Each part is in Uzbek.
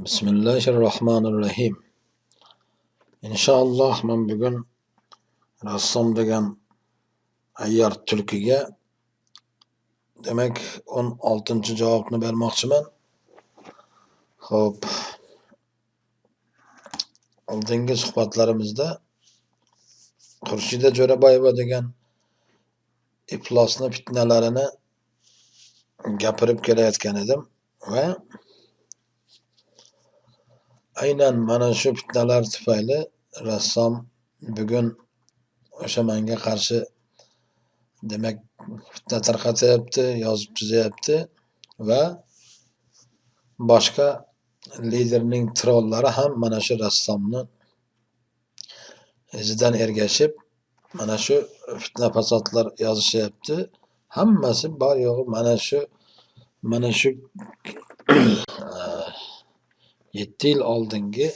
Bismillahirrohmanirrohim. Inshaalloh men bugun rassom degan ayyor tulkiga demak 16-javobni bermoqchiman. Xo'p. Oldingi suhbatlarimizda Xurshida Jo'raboyeva degan iflosni fitnalarini gapirib kelayotgan edim va aynan mana shu fitnalar tufayli rassom bugun o'sha menga qarshi demak fitna tarqatyapti, yozib chizyapti va boshqa liderning trollari ham mana shu rassomni izidan ergashib mana shu fitna fasodlar yozishyapti. Hammasi bor yo'g'i mana shu 7 yil oldingi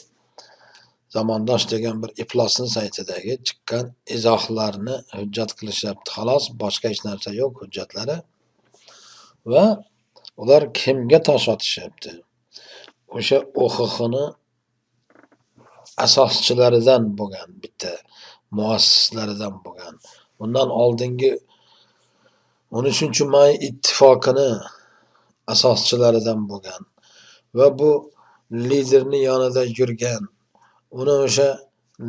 Zamondosh degan bir iflosni saytidagi chiqqan izohlarni hujjat qilishyapti. Xolos, boshqa hech narsa yo'q hujjatlari. Va ular kimga tosh otishyapti? O'sha OXXni asoschilaridan bo'lgan, bitta muassislaridan bo'lgan. Undan oldingi 13-may ittifoqini asoschilaridan bo'lgan va bu liderni yonida yurgan, uni o'sha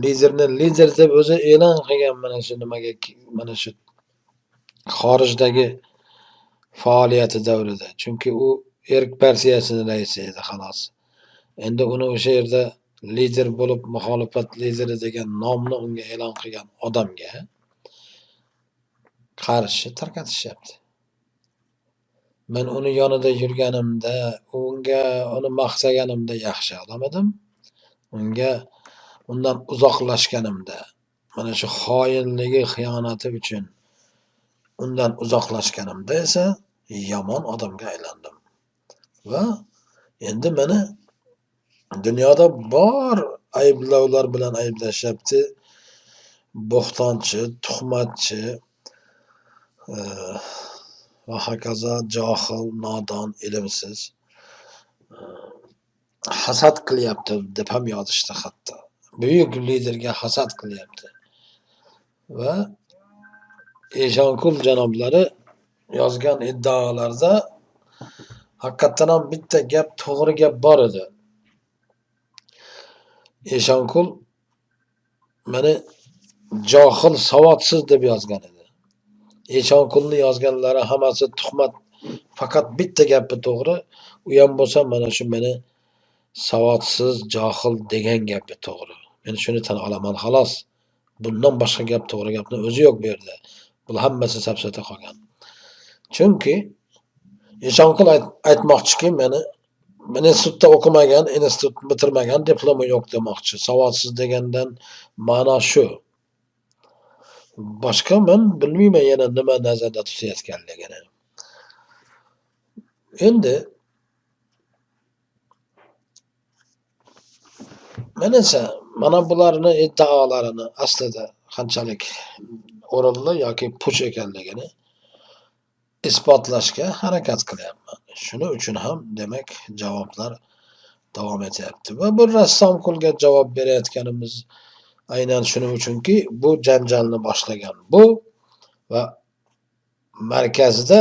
liderni lider deb o'zi e'lon qilgan mana shu nimaga, mana shu xorijdagi faoliyati davrida. Chunki u Erk partiyasining raisi edi xolos. Endi uni o'sha yerda lider bo'lib muxolifat lideri degan nomni unga e'lon qilgan odamga qarshi tarqatishyapti. Men uni yonida yurganimda, unga uni maqtaganimda yaxshi odam edim. Undan uzoqlashganimda, mana shu xoinligi, xiyonati uchun undan uzoqlashganimda esa yomon odamga aylandim. Va endi meni dunyoda bor ayblovlar bilan ayblashyapti. Bo'xtonchi, tuhmatchi, va hokazo, johil, nodon, ilmsiz, hasad qilyapti deb ham yozishdi hatto. Buyuk liderga hasad qilyapti. Va Eshonqul janoblari yozgan iddaolarda haqiqatan ham bitta gap, to'g'ri gap bor edi. Eshonqul meni johil, savodsiz deb yozgan edi. Eshonqulni yozganlari hammasi tuhmat, faqat bitta gapi to'g'ri. U ham bo'lsa mana shu meni savodsiz, johil degan gapi to'g'ri. Men shuni tan olaman xolos. Bundan boshqa gap, to'g'ri gapni o'zi yo'q bu yerda. Bu hammasi safsata qolgan. Chunki Eshonqul aytmoqchiki, meni institutda o'qimagan, institut bitirmagan, diplomi yo'q demoqchi. Savodsiz degandan ma'no shu. Boshqa men bilmayman yana nima nazarda tutayotganligini. Endi men esa mana bularni iddaolarini aslida qanchalik o'rinli yoki puch ekanligini isbotlashga harakat qilyapman. Shuning uchun ham demak javoblar davom etyapti. Va bu Rassomqulga javob berayotganimiz aynan shuning uchunki, bu janjalni boshlagan bu va markazda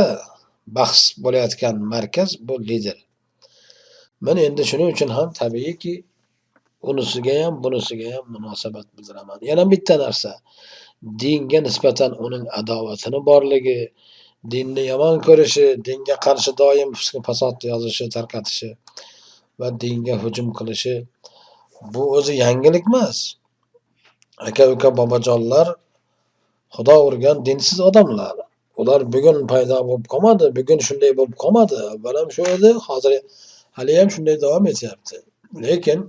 bahs bo'layotgan markaz bu lider. Men endi shuning uchun ham tabiiyki unisiga ham bunisiga ham munosabat bildiraman. Yana bitta narsa, dinga nisbatan uning adovatini borligi, dinni yomon ko'rishi, dinga qarshi doim fasod yozishi, tarqatishi va dinga hujum qilishi bu o'zi yangilik emas. Aka-uka bobojonlar Xudo urgan dinsiz odamlar. Ular bugun paydo bo'lib qolmadi, bugun shunday bo'lib qolmadi. Avval ham shu edi, hozir hali ham shunday davom etyapti. Lekin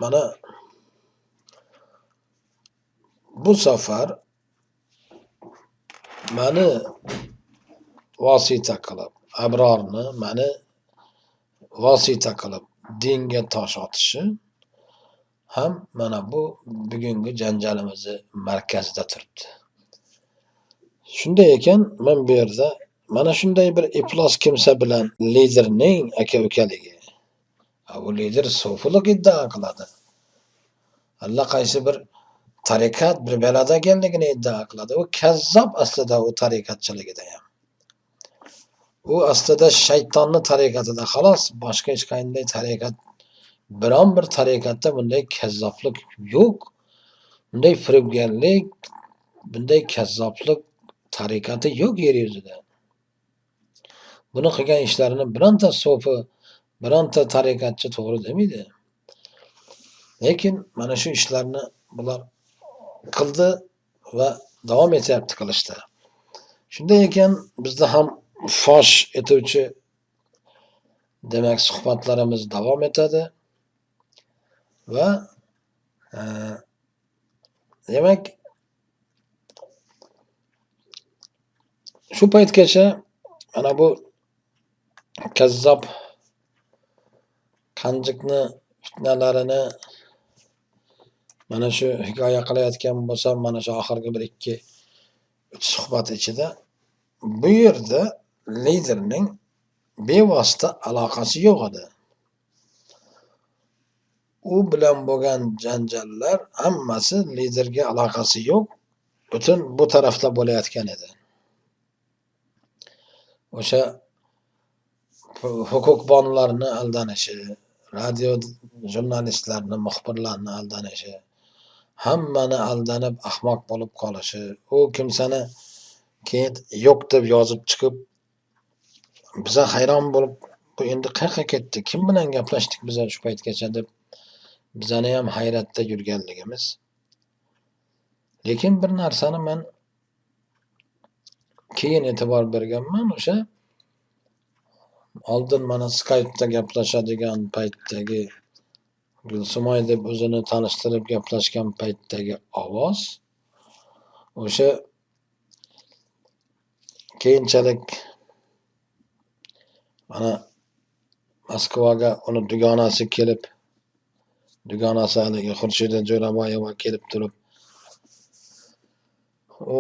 mana bu safar meni vosita qilib, Abrorni meni vosita qilib dinga tosh otishi ham mana bu bugungi janjalimizni markazida turibdi. Shunday ekan, men bu yerda Mana shunday bir iflos kimsa bilan liderning aka-ukaligi. Bu lider so'filik iddao qiladi. Allaqaysi bir tariqat, bir balada ekanligini iddao qiladi. U kazzob aslida u tariqatchiligida ham. U aslida shaytonni tariqatida xolos, boshqa hech qanday tariqat, biron bir tariqatda bunday kazzoblik yo'q. Bunday firibgarlik, bunday kazzoblik tariqati yo'q yer yuzida. Buni qilgan ishlarini bironta so'fi, bironta tariqatchi to'g'ri demaydi. Lekin mana shu ishlarni bular qildi va davom etyapti qilishda. Shunday ekan, bizda ham fosh etuvchi demak suhbatlarimiz davom etadi va demak shu paytgacha mana bu kazzob qanjiqni fitnalarini mana shu hikoya qilayotgan bo'lsam, mana shu oxirgi bir 2-3 suhbat ichida bu yerda liderning bevosita aloqasi yo'q edi. U bilan bo'lgan janjallar hammasi liderga aloqasi yo'q, butun bu tarafda bo'layotgan edi. O'sha huquqbonlarni aldanishi, radio jurnalistlarni, muxbirlarni aldanishi, hammani aldanib ahmoq bo'lib qolishi, u kimsani keyin yo'q deb yozib chiqib, biza hayron bo'lib, bu endi qayerga ketdi, kim bilan gaplashdik biza shu paytgacha deb bizani ham hayratda yurganligimiz. Lekin bir narsani men keyin e'tibor berganman, o'sha oldin mana Skype'da gaplashadigan paytdagi Gulsimoy deb o'zini tanishtirib gaplashgan paytdagi ovoz o'sha keyinchalik mana Moskvaga uni dugonasi kelib, dugonasi haligi Xurshida Jo'raboyeva kelib turib, u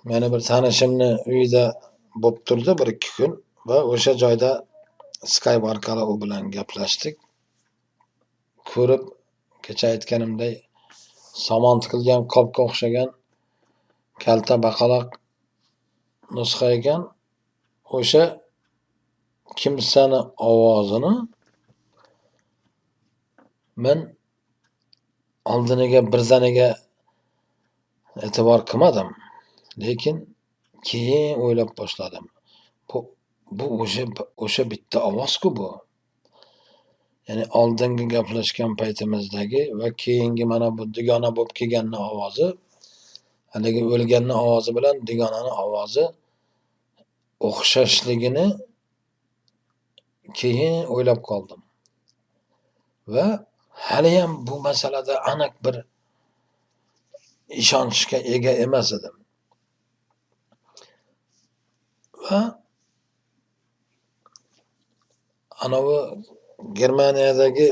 meni bir tanishimni uyida bo'lib turdi 1-2 kun va o'sha joyda Skype orqali u bilan gaplashdik. Ko'rib, kecha aytganimday, somon tiqilgan qopga o'xshagan kalta baqaloq nusxa ekan. O'sha kimsani ovozini men oldiniga birdaniga e'tibor qilmadim. Lekin keyin o'ylab boshladim. Bu o'sha bitta ovoz-ku bu. Ya'ni oldingi gaplashgan paytimizdagi va keyingi mana bu dugona bo'lib kelganning ovozi, haligi o'lganning ovozi bilan dugonaning ovozi o'xshashligini keyin o'ylab qoldim. Va haliyam bu masalada aniq bir ishonchga ega emas edim. Va anavi Germaniyadagi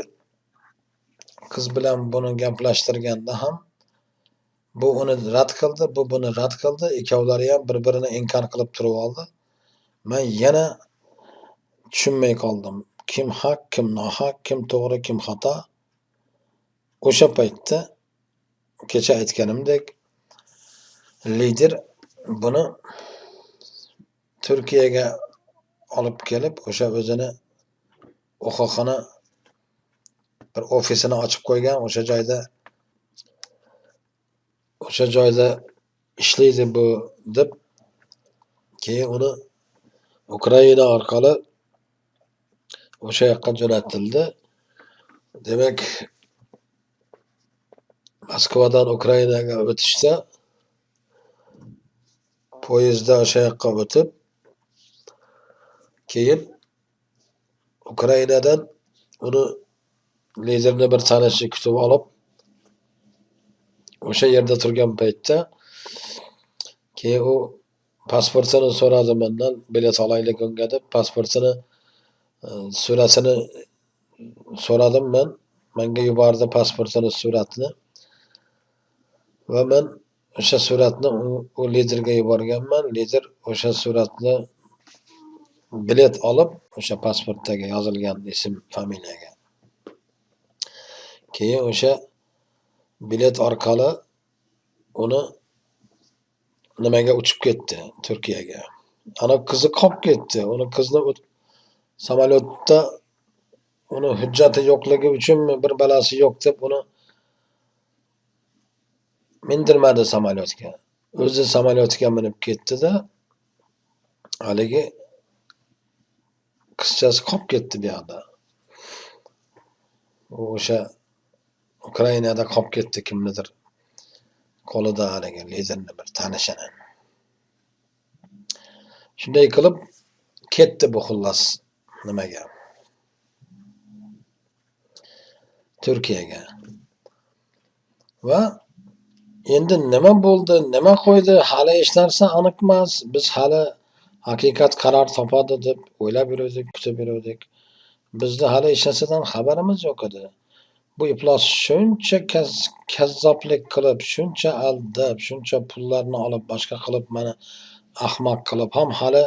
qiz bilan buni gaplashtirganda ham bu uni rad qildi, bu buni rad qildi. Ikkovlari ham bir-birini inkor qilib turib oldi. Men yana tushunmay qoldim. Kim haq, kim nohaq, kim to'g'ri, kim xato. O'sha paytda kecha aytganimdek, lider buni Turkiyaga olib kelib, o'sha o'zini OHHni bir ofisini ochib qo'ygan, o'sha joyda ishlaydi bu deb, keyin uni Ukraina orqali o'sha yoqqa jo'natildi. Demak, Moskvadan Ukrainaga o'tishda poyezdda o'sha yoqqa o'tib, keyin Ukrainadan uni liderni bir tanishi kutib olib, o'sha yerda turgan paytda keyin u pasportini so'radi mendan, bilet olaylik unga deb pasportini suratini so'radim men. Menga yubordi pasportini suratini. Va men O'sha suratni u liderga yuborganman. Lider o'sha suratni bilet olib, o'sha pasportdagi yozilgan ism, familiyaga. Keyin o'sha bilet orqali uni nimaga uchib ketdi, Turkiyaga. Ana qizi qolib ketdi. Uni qizni samolyotda uni hujjati yo'qligi uchunmi, bir balasi yo'q deb uni mindirmadi samolyotga. O'zi samolyotga minib ketdi-da, haligi qizchasi qolib ketdi bu yoqda. U o'sha Ukrainada qolib ketdi kimnidir qo'lida, haligi liderni bir tanishini. Shunday qilib ketdi bu xullas nimaga? Turkiyaga. Va endi nima bo'ldi, nima qo'ydi, hali hech narsa aniq emas. Biz hali haqiqat qaror topadi deb o'ylab yuruvdik, kutib yuruvdik. Bizda hali hech narsadan xabarimiz yo'q edi. Bu iflos shuncha kazzoblik qilib, shuncha aldab, shuncha pullarni olib, boshqa qilib, mana ahmoq qilib ham hali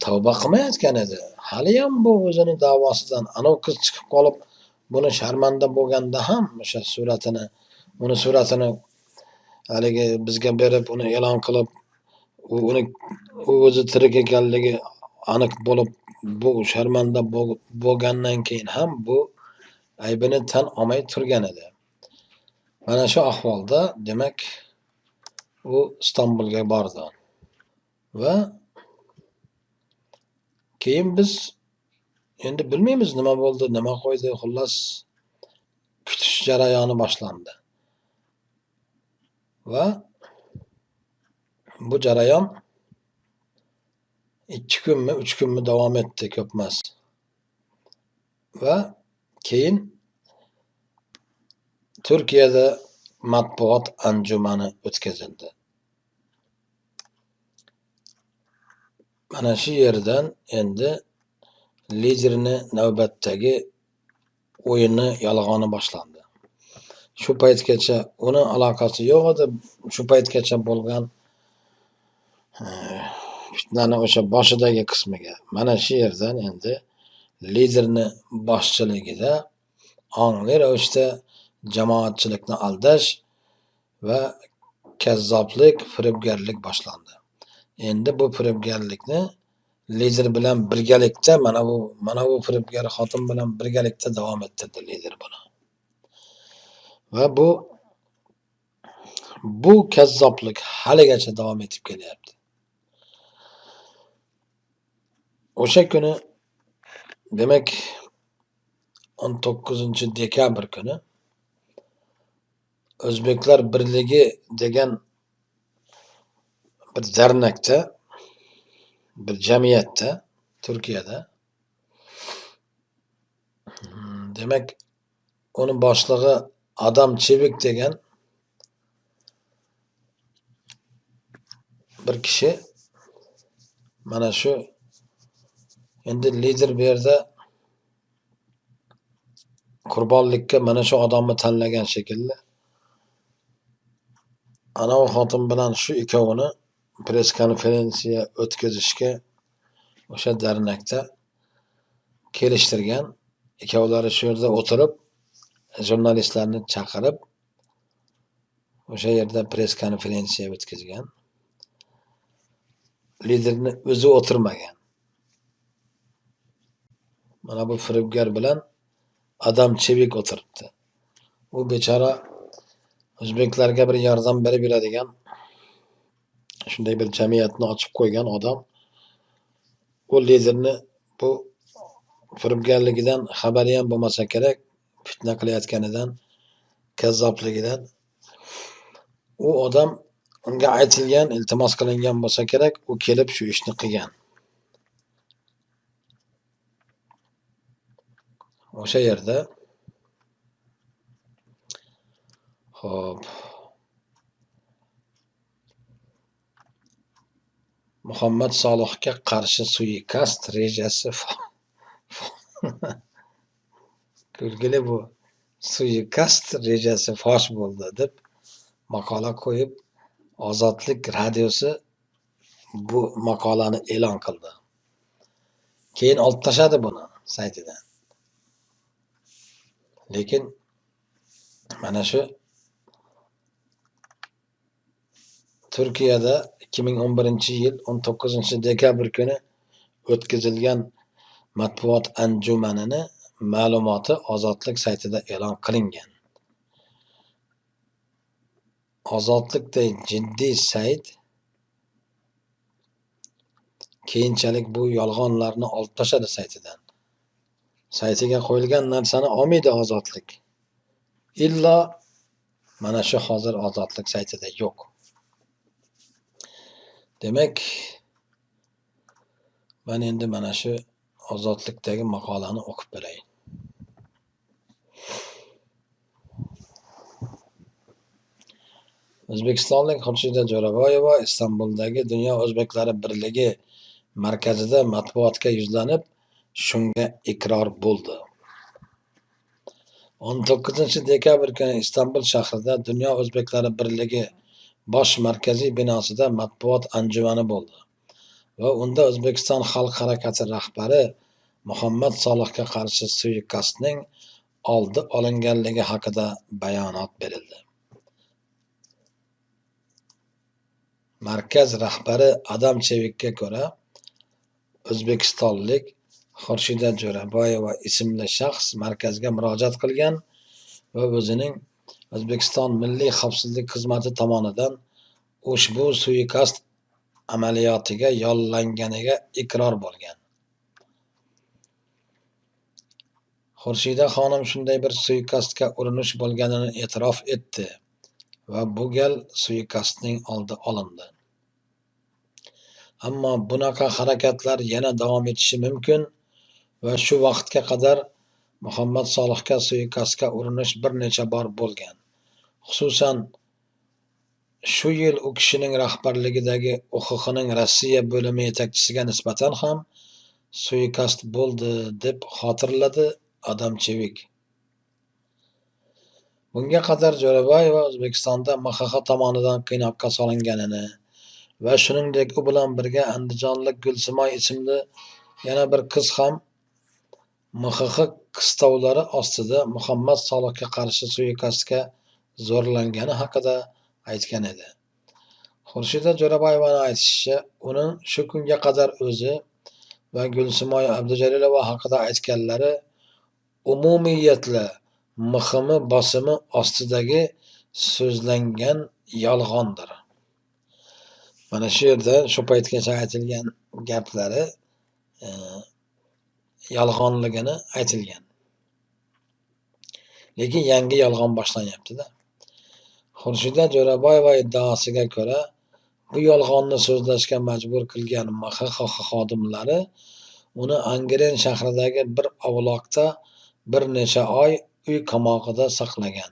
tavba qilmayotgan edi. Haliyam bu o'zini da'vosidan, anavi qiz chiqib qolib, buni sharmanda bo'lganda ham o'sha suratini, uni suratini haligi bizga berib, uni e'lon qilib, uni o'zi tirik ekanligi aniq bo'lib, bu sharmanda bo'lgandan keyin ham bu aybini tan olmay turgan edi. Mana shu ahvolda, demak, u Istanbulga bordi. Va keyin biz endi bilmaymiz nima bo'ldi, nima qo'ydi, xullas kutish jarayoni boshlandi. Va bu jarayon 2 kunmi, 3 kunmi davom etdi, ko'p emas. Va keyin Turkiyada matbuot anjumani o'tkazildi. Mana shu yerdan endi liderni navbatdagi o'yini yolg'oni boshlandi. Shu paytgacha uni aloqasi yo'q edi. Shu paytgacha bo'lgan fitnani o'sha boshidagi qismiga. Mana shu yerdan endi liderni boshchiligida ongli ravishda jamoatchilikni aldash va kazzoblik, firibgarlik boshlandi. Endi bu firibgarlikni lider bilan birgalikda, mana bu firibgar xotin bilan birgalikda davom ettirdi lider buni. Va bu kazzoblik haligacha davom etib kelyapti. O'sha kuni, demak, 19 dekabr kuni O'zbeklar Birligi degan bir dernakda, bir jamiyatda, Turkiyada, demak, uni boshlig'i Adam Çevik degan bir kishi mana shu endi lider bu yerda qurbonlikka mana shu odamni tanlagan shekilli. Anavi xotin bilan shu ikkovini press konferensiya o'tkazishga o'sha dernakda kelishtirgan. Ikkovlari shu yerda o'tirib, jurnalistlarni chaqirib, o'sha yerda press konferensiya o'tkazgan. Liderni o'zi o'tirmagan. Mana bu firibgar bilan Adam Çevik o'tiribdi. U bechora o'zbeklarga bir yordam berib yuradigan shunday bir jamiyatni ochib qo'ygan odam. U liderni bu firibgarligidan xabari ham bo'lmasa kerak, fitna qilayotganidan, kazzobligidan. U odam unga aytilgan, iltimos qilingan bo'lsa kerak, u kelib shu ishni qilgan. O'sha yerda xo'p, Muhammad Solihga qarshi suiqasd rejasi kulgili bu suiqasd rejasi fosh bo'ldi deb maqola qo'yib Ozodlik radiosi bu maqolani e'lon qildi. Keyin olib tashladi buni saytidan. Lekin mana shu Turkiyada 2011-yil 19-dekabr kuni o'tkazilgan matbuot anjumanini ma'lumoti Ozodlik saytida e'lon qilingan. Ozodlikday jiddiy sayt keyinchalik bu yolg'onlarni olib tashladi saytidan. Saytiga qo'yilgan narsani olmaydi Ozodlik. Illo mana shu hozir Ozodlik saytida yo'q. Demak, men endi mana shu Ozodlikdagi maqolani o'qib beray. O'zbekistonlik Xurshida Jo'raboyeva Istanbuldagi Dunyo O'zbeklari Birligi markazida matbuotga yuzlanib, shunga iqror bo'ldi. 19-dekabr kuni Istanbul shahrida Dunyo O'zbeklari Birligi bosh markaziy binosida matbuot anjumani bo'ldi va unda O'zbekiston Xalq harakati rahbari Muhammad Solihga qarshi suiqasdning oldi olinganligi haqida bayonot berildi. Markaz rahbari Adam Chevikka ko'ra, o'zbekistonlik Xurshida Jo'raboyeva ismli shaxs markazga murojaat qilgan va o'zining O'zbekiston Milliy xavfsizlik xizmati tomonidan ushbu suiqasd amaliyotiga yollanganiga iqror bo'lgan. Xurshida xonim shunday bir suiqasdga urinish bo'lganini e'tirof etdi va bu gal suiqasdning oldi olindi. Ammo bunaqa harakatlar yana davom etishi mumkin va shu vaqtga qadar Muhammad Solihga suiqasdga urinish bir necha bor bo'lgan. Xususan, shu yil u kishining rahbarligidagi UXXning Rossiya bo'limi yetakchisiga nisbatan ham suiqasd bo'ldi, deb xotirladi Adam Chevik. Bunga qadar Jo'raboyeva O'zbekistonda MXX tomonidan qiynoqqa solinganini va shuningdek u bilan birga andijonlik Gulsimoy ismli yana bir qiz ham MXX qistovlari ostida Muhammad Solihga qarshi suiqasdga zo'rlangani haqida aytgan edi. Xurshida Jo'raboyevaning aytishicha, uning shu kunga qadar o'zi va Gulsimoy Abdujalilova haqida aytganlari umumiyatla MXM bosimi ostidagi so'zlangan yolg'ondir. Mana shu yerda shu paytgacha aytilgan gaplari yolg'onligini aytilgan. Lekin yangi yolg'on boshlanyapti-da. Xurshida Jo'raboyeva iddaosiga ko'ra, bu yolg'onni so'zlashga majbur qilgan MXX xodimlari uni Angren shahridagi bir ovloqda bir necha oy uy qamog'ida saqlagan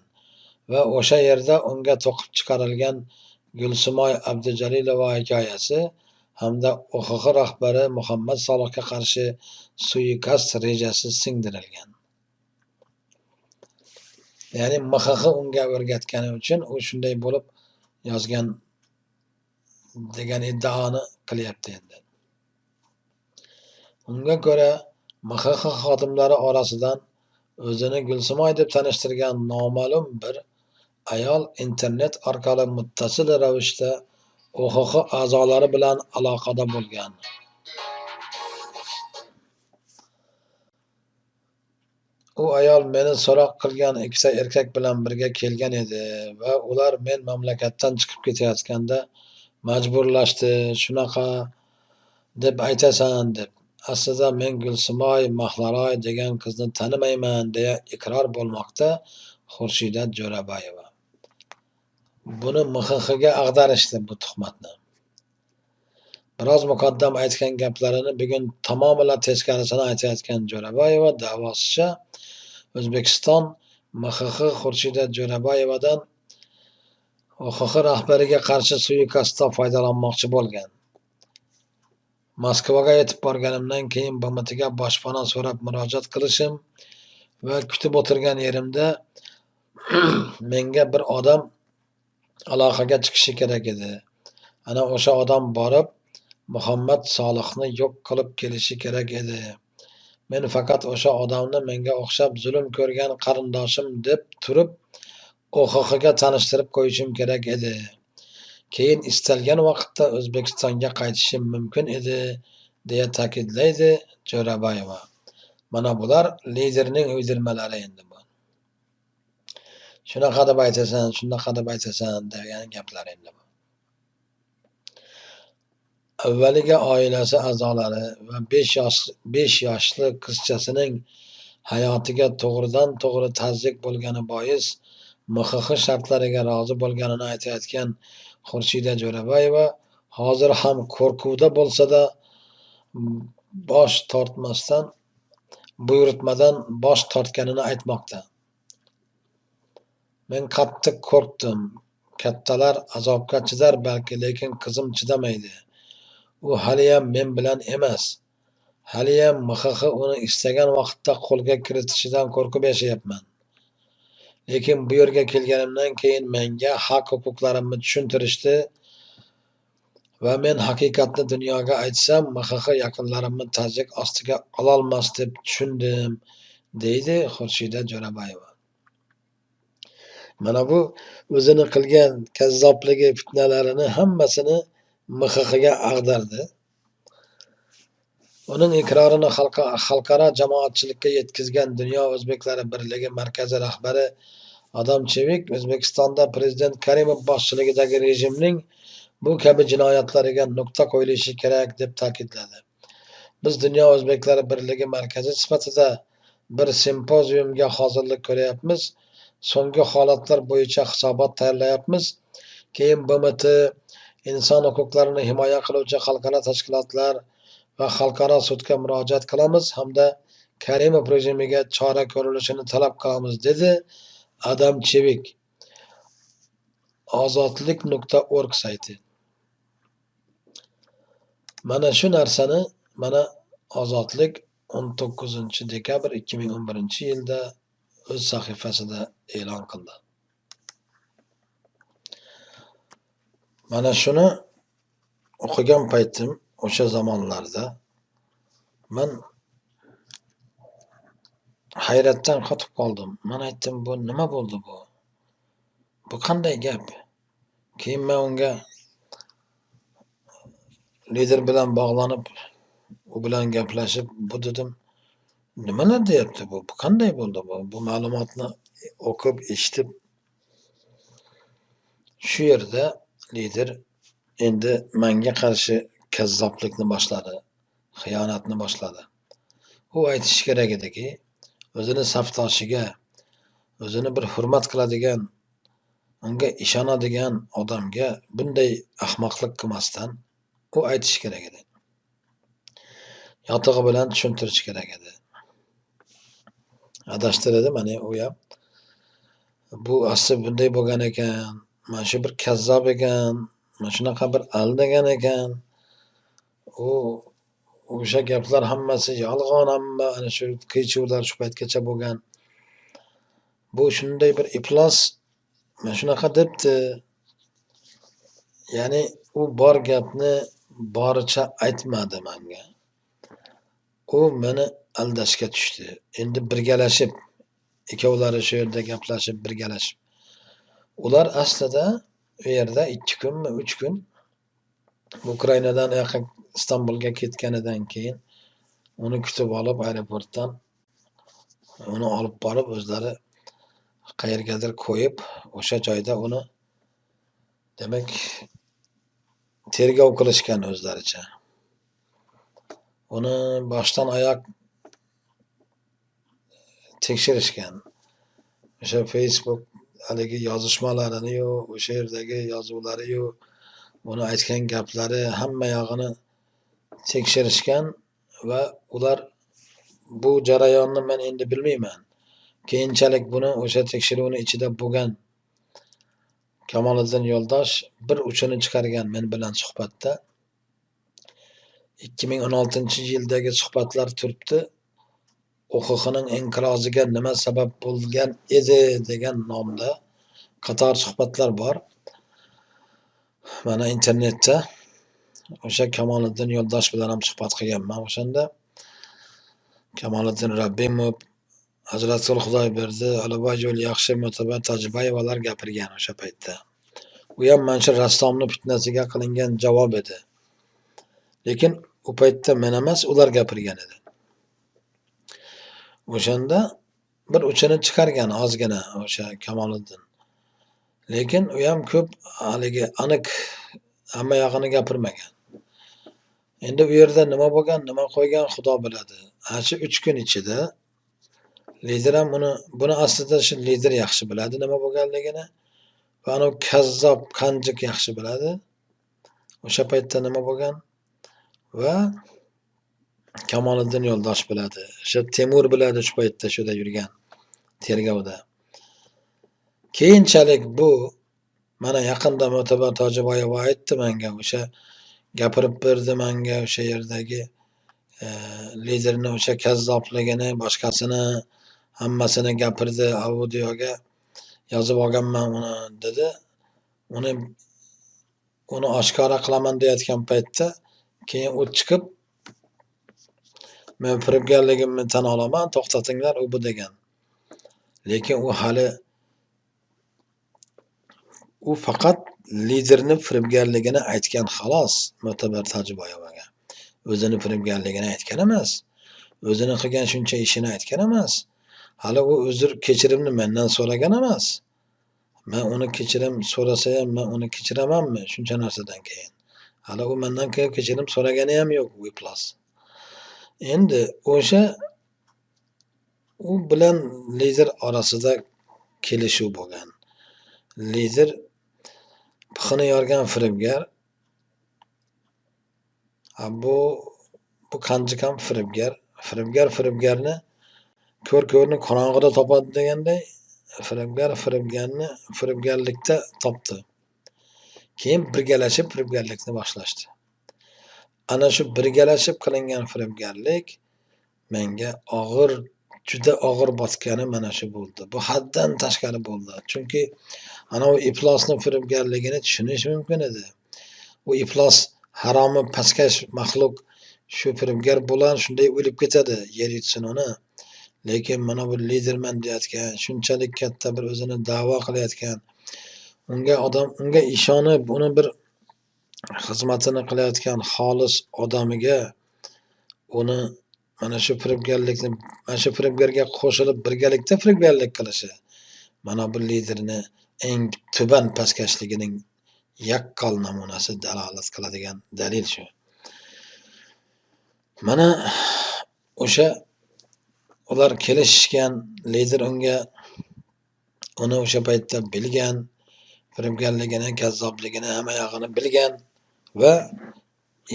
va o'sha yerda unga to'qib chiqarilgan Gulsimoy Abdujalilova hikoyasi hamda UXX rahbari Muhammad Solihga qarshi suiqasd rejasi singdirilgan. Ya'ni MXX unga o'rgatgani uchun u shunday bo'lib yozgan degan iddaoni qilyapti endi. Unga ko'ra, MXX xodimlari orasidan o'zini Gulsimoy deb tanishtirgan noma'lum bir ayol internet orqali muttasil ravishda UXX a'zolari bilan aloqada bo'lgan. U ayol meni so'roq qilgan ikkita erkak bilan birga kelgan edi va ular men mamlakatdan chiqib ketayotganda majburlashdi, shunaqa deb aytasan deb. Aslida men Gulsimoy Mahlaroy degan qizni tanimayman, deya iqror bo'lmoqda Xurshida Jo'raboyeva. Buni MXXga ag'darishdi bu tuhmatni. Biroz muqaddam aytgan gaplarini bugun tamomila teskarisini aytayotgan Jo'raboyeva da'vosicha, O'zbekiston MXX Xurshida Jo'raboyevadan UXX rahbariga qarshi suiqasdda foydalanmoqchi bo'lgan. Moskvaga yetib borganimdan keyin BMTga boshpana so'rab murojaat qilishim va kutib o'tirgan yerimda menga bir odam aloqaga chiqishi kerak edi. Ana o'sha odam borib, Muhammad Solihni yo'q qilib kelishi kerak edi. Men faqat o'sha odamni menga o'xshab zulm ko'rgan qarindoshim deb turib OXXga tanishtirib qo'yishim kerak edi. Keyin istalgan vaqtda O'zbekistonga qaytishim mumkin edi, deya ta'kidlaydi Jo'rabayeva. Mana bular liderning uydirmalari endi bu. Shunaqa deb aytasan, shunaqa deb aytasan degan gaplar endi bu. Avvaliga oilasi a'zolari va 5 yoshli qizchasining hayotiga to'g'ridan-to'g'ri tazyiq bo'lgani bois MXX shartlariga rozi bo'lganini aytayotgan Xurshida Jo'rabayeva hozir ham qo'rquvda bo'lsa-da bosh tortmasdan buyurtmadan bosh tortganini aytmoqda. Men qattiq qo'rqdim. Kattalar azobga chidar balki, lekin qizim chidamaydi. U haliyam men bilan emas. Haliyam MXX uni istagan vaqtda qo'lga kiritishidan qo'rqib yashayapman. Lekin bu yerga kelganimdan keyin menga haq-huquqlarimni tushuntirishdi va men haqiqatni dunyoga aytsam, MXX yaqinlarimni tazyiq ostiga ololmas deb tushundim, deydi Xurshida Jo'rabayeva. Mana bu o'zini qilgan kazzobligi, fitnalarini hammasini MXXga ag'dardi. Uning iqrorini xalqaro jamoatchilikka yetkazgan Dunyo o'zbeklari birligi markazi rahbari Adam Chevik O'zbekistonda prezident Karimov boshchiligidagi rejimning bu kabi jinoyatlariga nuqta qo'yilishi kerak deb ta'kidladi. Biz Dunyo o'zbeklari birligi markazi sifatida bir simpoziumga hozirlik ko'ryapmiz. So'nggi holatlar bo'yicha hisobot tayyorlayapmiz. Keyin BMT, inson huquqlarini himoya qiluvchi xalqaro tashkilotlar va xalqaro sudga murojaat qilamiz hamda Karimov rejimiga chora ko'rilishini talab qilamiz, dedi Adam Chevik. Ozodlik.org sayti. Mana shu narsani mana Ozodlik 19 dekabr 2011 yilda o'z sahifasida e'lon qildi. Mana shuni o'qigan paytim o'sha zamonlarda man hayratdan qotib qoldim. Man aytdim, bu nima bo'ldi bu? Bu qanday gap? Keyin men unga lider bilan bog'lanib, u bilan gaplashib, bu dedim, nimalar deyapti bu? Bu qanday bo'ldi bu? Bu ma'lumotni o'qib, eshitib, shu yerda lider endi menga qarshi kazzoblikni boshladi, xiyonatni boshladi. U aytishi kerak ediki, o'zini safdoshiga, o'zini bir hurmat qiladigan, unga ishonadigan odamga bunday ahmoqlik qilmasdan u aytishi kerak edi. Yotig'i bilan tushuntirish kerak edi. Adashtirdi mana u ham. Bu asli bunday bo'lgan ekan, mana shu bir kazzob ekan, mana shunaqa bir aldagan ekan. U o'sha gaplar hammasi yolg'on, hamma ana shu qiy-chuvlar shu paytgacha bo'lgan. Bu shunday bir iflos, mana shunaqa debdi. Ya'ni u bor gapni boricha aytmadi menga. U meni aldashga tushdi. Endi birgalashib, ikkovlari shu yerda gaplashib, birgalashib. Ular aslida u yerda 2 kunmi, 3 kun Ukrainadan u yoqqa Istanbulga ketganidan keyin uni kutib olib aeroportdan uni olib borib o'zlari qayergadir qo'yib, o'sha joyda uni demak tergov qilishgan o'zlaricha. Uni boshdan oyoq tekshirishgan. O'sha Facebook haligi yozishmalarini-yu, o'sha yerdagi yozuvlari-yu, uni aytgan gaplari hamma yog'ini tekshirishgan va ular bu jarayonni men endi bilmayman. Keyinchalik buni o'sha tekshiruvni ichida bo'lgan Kamoliddin Yo'ldosh bir uchini chiqargan men bilan suhbatda. 2016-yildagi suhbatlar turibdi. OXXning inqiroziga nima sabab bo'lgan edi degan nomda qator suhbatlar bor. Mana internetda o'sha Kamoliddin Yo'ldosh bilan ham suhbat qilganman o'shanda. Kamoliddin Rabbimov, Hazratqul Xudoyberdi, Aliboy Yo'lyaxshi, Mo'tabar Tojiboyevalar gapirgan o'sha paytda. U ham mana shu rassomni fitnasiga qilingan javob edi. Lekin u paytda men emas, ular gapirgan edi. O'shanda bir uchini chiqargan ozgina o'sha Kamoliddin. Lekin u ham ko'p haligi aniq hamma yog'ini gapirmagan. Endi u yerda nima bo'lgan, nima qo'ygan Xudo biladi. Ana shu 3 kun ichida lider ham buni aslida shu lider yaxshi biladi nima bo'lganligini va anavi kazzob Qanjiq yaxshi biladi. O'sha paytda nima bo'lgan va Kamoliddin Yo'ldosh biladi. O'sha Temur biladi shu paytda shu yerda yurgan tergovda. Keyinchalik bu mana yaqinda Mo'tabar Tojiboyeva aytdi menga, o'sha gapirib berdi menga o'sha yerdagi liderni o'sha kazzobligini, boshqasini hammasini gapirdi, audioga yozib olganman uni dedi. Uni oshkora qilaman deyotgan paytda keyin u chiqib men firibgarligimni tan olaman, to'xtatinglar u bu degan. Lekin u hali u faqat liderni firibgarligini aytgan xolos Mo'tabar Tojiboyevaga. O'zini firibgarligini aytgan emas. O'zini qilgan shuncha ishini aytgan emas. Hali u uzr kechirimni mendan so'ragan emas. Men uni kechirim so'rasa ham men uni kechiramanmi shuncha narsadan keyin? Hali u mendan kelib kechirim so'ragani ham yo'q u iflos. Endi o'sha u bilan lider orasida kelishuv bo'lgan. Lider pixini yorgan firibgar. Bu Qanjiq ham firibgar. Firibgar firibgarni ko'r-ko'rni qorong'ida topadi deganday, firibgar firibgarni firibgarlikda topdi. Keyin birgalashib firibgarlikni boshlashdi. Ana shu birgalashib qilingan firibgarlik menga og'ir, juda og'ir botgani mana shu bo'ldi. Bu haddan tashqari bo'ldi. Chunki ana u iflosni firibgarligini tushunish mumkin edi. U iflos haromi pastkash maxluq shu firibgar bo'lar, shunday o'lib ketadi, yer yutsin uni. Lekin mana bu liderman deyotgan, shunchalik katta bir o'zini da'vo qilayotgan, unga odam, unga ishonib, uni bir xizmatini qilayotgan xolis odamiga uni mana shu firibgarlikni, mana shu firibgarga qo'shilib birgalikda firibgarlik qilishi mana bu liderni eng tuban pastkashligining yaqqol namunasi, dalolat qiladigan dalil shu. Mana o'sha ular kelishishgan, lider unga uni o'sha paytda bilgan, firibgarligini, kazzobligini, hamma yog'ini bilgan va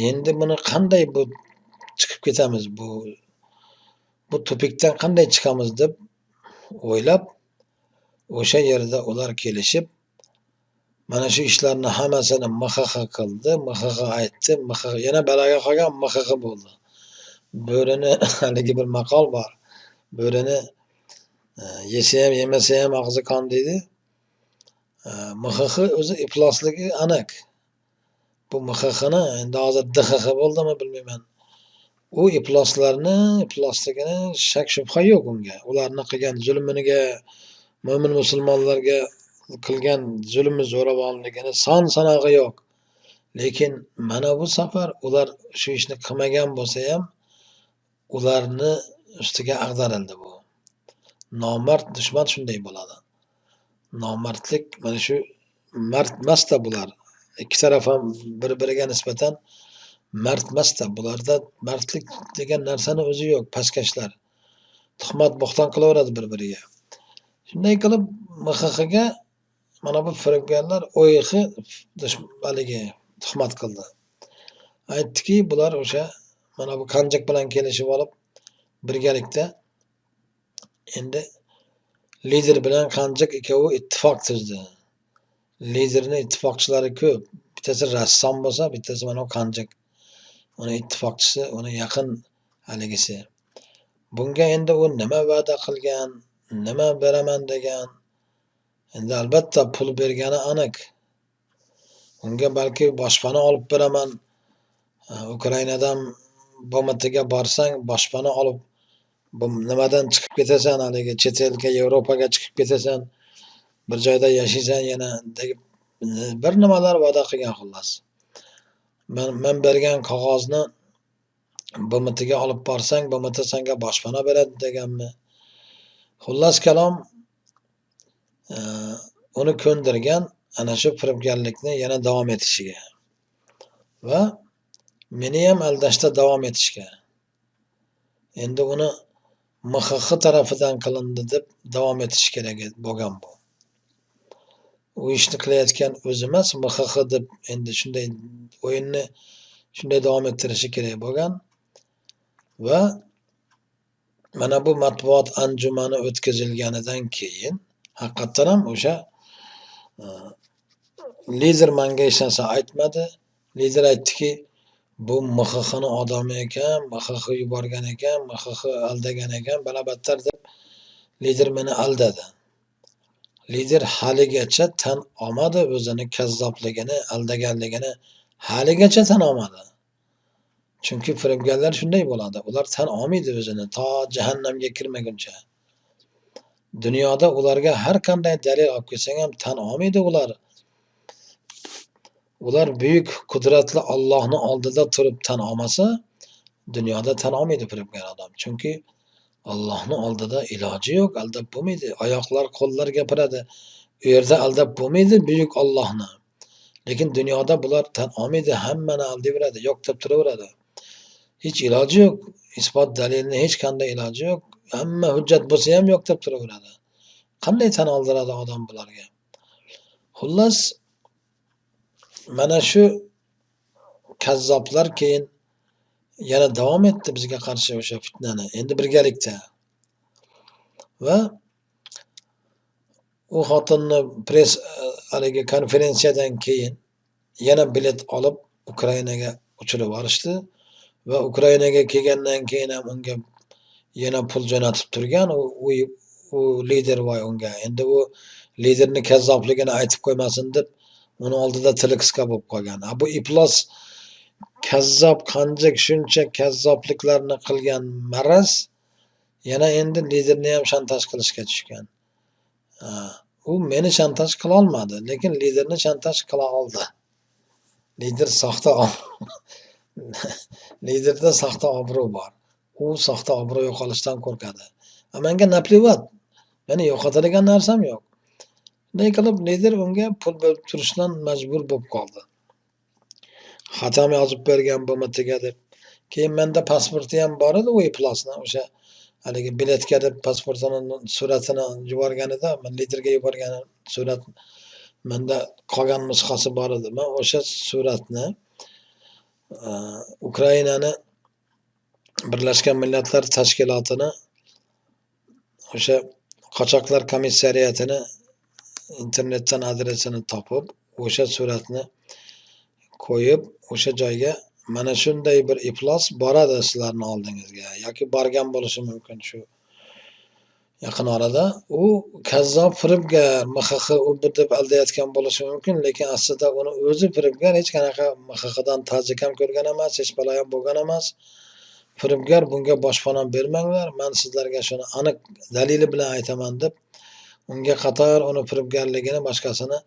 endi buni qanday bu chiqib ketamiz, bu tupikdan qanday chiqamiz deb o'ylab o'sha yerda ular kelishib mana shu ishlarni hammasini MXX qildi, MXX aytdi, MXX yana baloga qolgan MXX bo'ldi. Bo'rini haligi bir maqol bor. Bo'rini yesa ham yemasa ham og'zi qon deydi. MXX o'zi iflosligi aniq. Bu MXXni endi hozir DXX bo'ldimi bilmayman. U ifloslarni iflosligini shak shubha yo'q unga. Ularni qilgan zulmiga, mo'min musulmonlarga qilgan zulmi zo'ravonligini son sanog'i yo'q. Lekin mana bu safar ular shu ishni qilmagan bo'lsa ham ularni ustiga ag'darildi bu. Nomard dushman shunday bo'ladi. Nomardlik mana shu mard emasda bular. Ikki taraf ham bir-biriga nisbatan mard emasda. Bularda mardlik degan narsani o'zi yo'q, pastkashlar. Tuhmat bo'xton qilaveradi bir-biriga. Shunday qilib MXXga mana bu firibgarlar o'yxi haligi tuhmat qildi. Aytdiki, bular o'sha mana bu Qanjiq bilan kelishib olib birgalikda endi lider bilan Qanjiq ikkovi ittifoq tuzdi. Liderning ittifoqchilari ko'p. Bittasi rassom bo'lsa, bittasi mana bu Qanjiq. Uni ittifoqchisi, uni yaqin haligisi. Bunga endi u nima va'da qilgan, nima beraman degan. Endi albatta pul bergani aniq. Unga balki boshpana olib beraman. Ukrainadan BMTga borsang, boshpana olib bu nimadan chiqib ketasan, haligi chet elga, Yevropaga chiqib ketasan, bir joyda yashaysan yana deb bir nimalar va'da qilgan xullas. Men bergan qog'ozni BMTga olib borsang, BMT senga boshpana beradi deganmi? Xullas kalom, uni ko'ndirgan ana shu firibgarlikni yana davom etishiga va meni ham aldashda davom etishga. Endi uni MXX tarafidan qilindi deb davom etish kerak bo'lgan bu. U ishni qilayotgan o'zi emas, MXX deb endi shunday o'yinni shunday davom ettirishi kerak bo'lgan. Va mana bu matbuot anjumani o'tkazilganidan keyin haqiqatdan ham o'sha lider menga hech narsa aytmadi. Lider aytdiki, bu MXXni odami ekan, MXX yuborgan ekan, MXX aldagan ekan, balobattar deb lider meni aldadi. Lider haligacha tan olmadi o'zini kazzobligini, aldaganligini haligacha tan olmadi. Chunki firibgarlar shunday bo'ladi. Ular tan olmaydi o'zini to jahannamga kirmaguncha. Dunyoda ularga har qanday dalil olib kelsang ham tan olmaydi ular. Ular buyuk qudratli Allohning oldida turib tan olmasa, dunyoda tan olmaydi firibgar odam. Chunki Allohning oldida iloji yo'q, aldab bo'lmaydi. Oyoqlar, qo'llar gapiradi. U yerda aldab bo'lmaydi buyuk Allohni. Lekin dunyoda bular tan olmaydi, hammani aldayveradi, yo'q deb turaveradi. Hech iloji yo'q. Isbot dalilni hech qanday iloji yo'q. Hamma hujjat bo'lsa ham yo'q deb turaveradi. Qanday tan oldiradi odam bularga? Xullas, mana shu kazzoblar keyin yana davom etdi bizga qarshi o'sha fitnani. Endi birgalikda. Va u xotinni press haligi konferensiyadan keyin yana bilet olib Ukrainaga uchirib yuborishdi va Ukrainaga kelgandan keyin ham unga yana pul jo'natib turgan u lider voy unga. Endi u liderni kazzobligini aytib qo'ymasin deb uni oldida tili qisqa bo'lib qolgan. Bu iflos kazzob qanjik shuncha kazzobliklarni qilgan maraz yana endi liderni ham shantaj qilishga tushgan. U meni shantaj qila olmadi, lekin liderni shantaj qila oldi. Lider soxta liderda soxta obro' bor. U soxta obro' yo'qolishdan qo'rqadi. Menga naplivat. Meni yo'qotadigan narsam yo'q. Shunday qilib lider unga pul berib turishdan majbur bo'lib qoldi. Xat ham yozib bergan BMTga deb. Keyin menda pasporti ham bor edi u iflosni, o'sha haligi biletga deb pasportini suratini yuborganida, men liderga yuborgan surat menda qolgan nusxasi bor edi. Men o'sha suratni Ukrainani Birlashgan Millatlar Tashkilotini o'sha qochoqlar komissariatini internetdan adresini topib, o'sha suratni qo'yib, o'sha joyga mana shunday bir iflos boradi sizlarni oldingizga yoki borgan bo'lishi mumkin shu yaqin orada. U kazzob firibgar, MXX u bu deb aldayotgan bo'lishi mumkin, lekin aslida uni o'zi firibgar, hech qanaqa MXXdan tajik ham ko'rgan emas, hech balo ham bo'lgan emas. Firibgar, bunga boshpana bermanglar, men sizlarga shuni aniq dalili bilan aytaman deb unga qator uni firibgarligini, boshqasini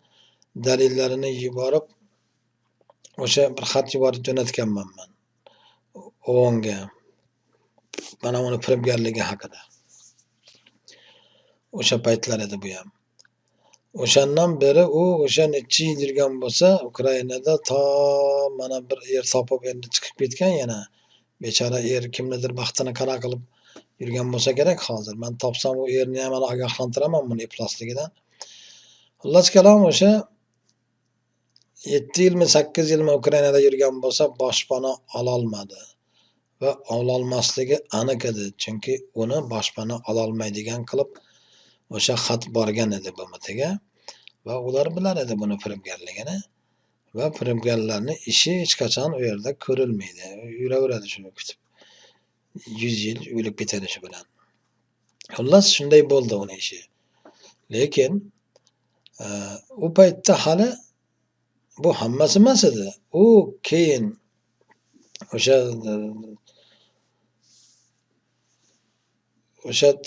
dalillarini yuborib, o'sha bir xat yuborib jo'natganman men OONga. Mana uni firibgarligi haqida. O'sha paytlar edi bu ham. O'shandan beri u o'sha necha yil yurgan bo'lsa, Ukrainada to mana bir yer topib endi chiqib ketgan yana. Bechora er kimnidir baxtini qara qilib yurgan bo'lsa kerak hozir. Men topsam u erni ham ogohlantiraman buni iflosligidan. Xullas kalom, o'sha 7 yilmi 8 yilmi Ukrainada yurgan bo'lsa, boshpana ololmadi va ololmasligi aniq edi. Chunki uni boshpana ololmaydigan qilib o'sha xat borgan edi BMTga va ular bilar edi buni firibgarligini va firibgarlarning ishi hech qachon u yerda ko'rilmaydi. Yuraveradi shuni kutib. 100 yil o'lib ketadi shu bilan. Xullas shunday bo'ldi uni ishi. Lekin u paytda hali Bu hammasi emas edi. U keyin o'sha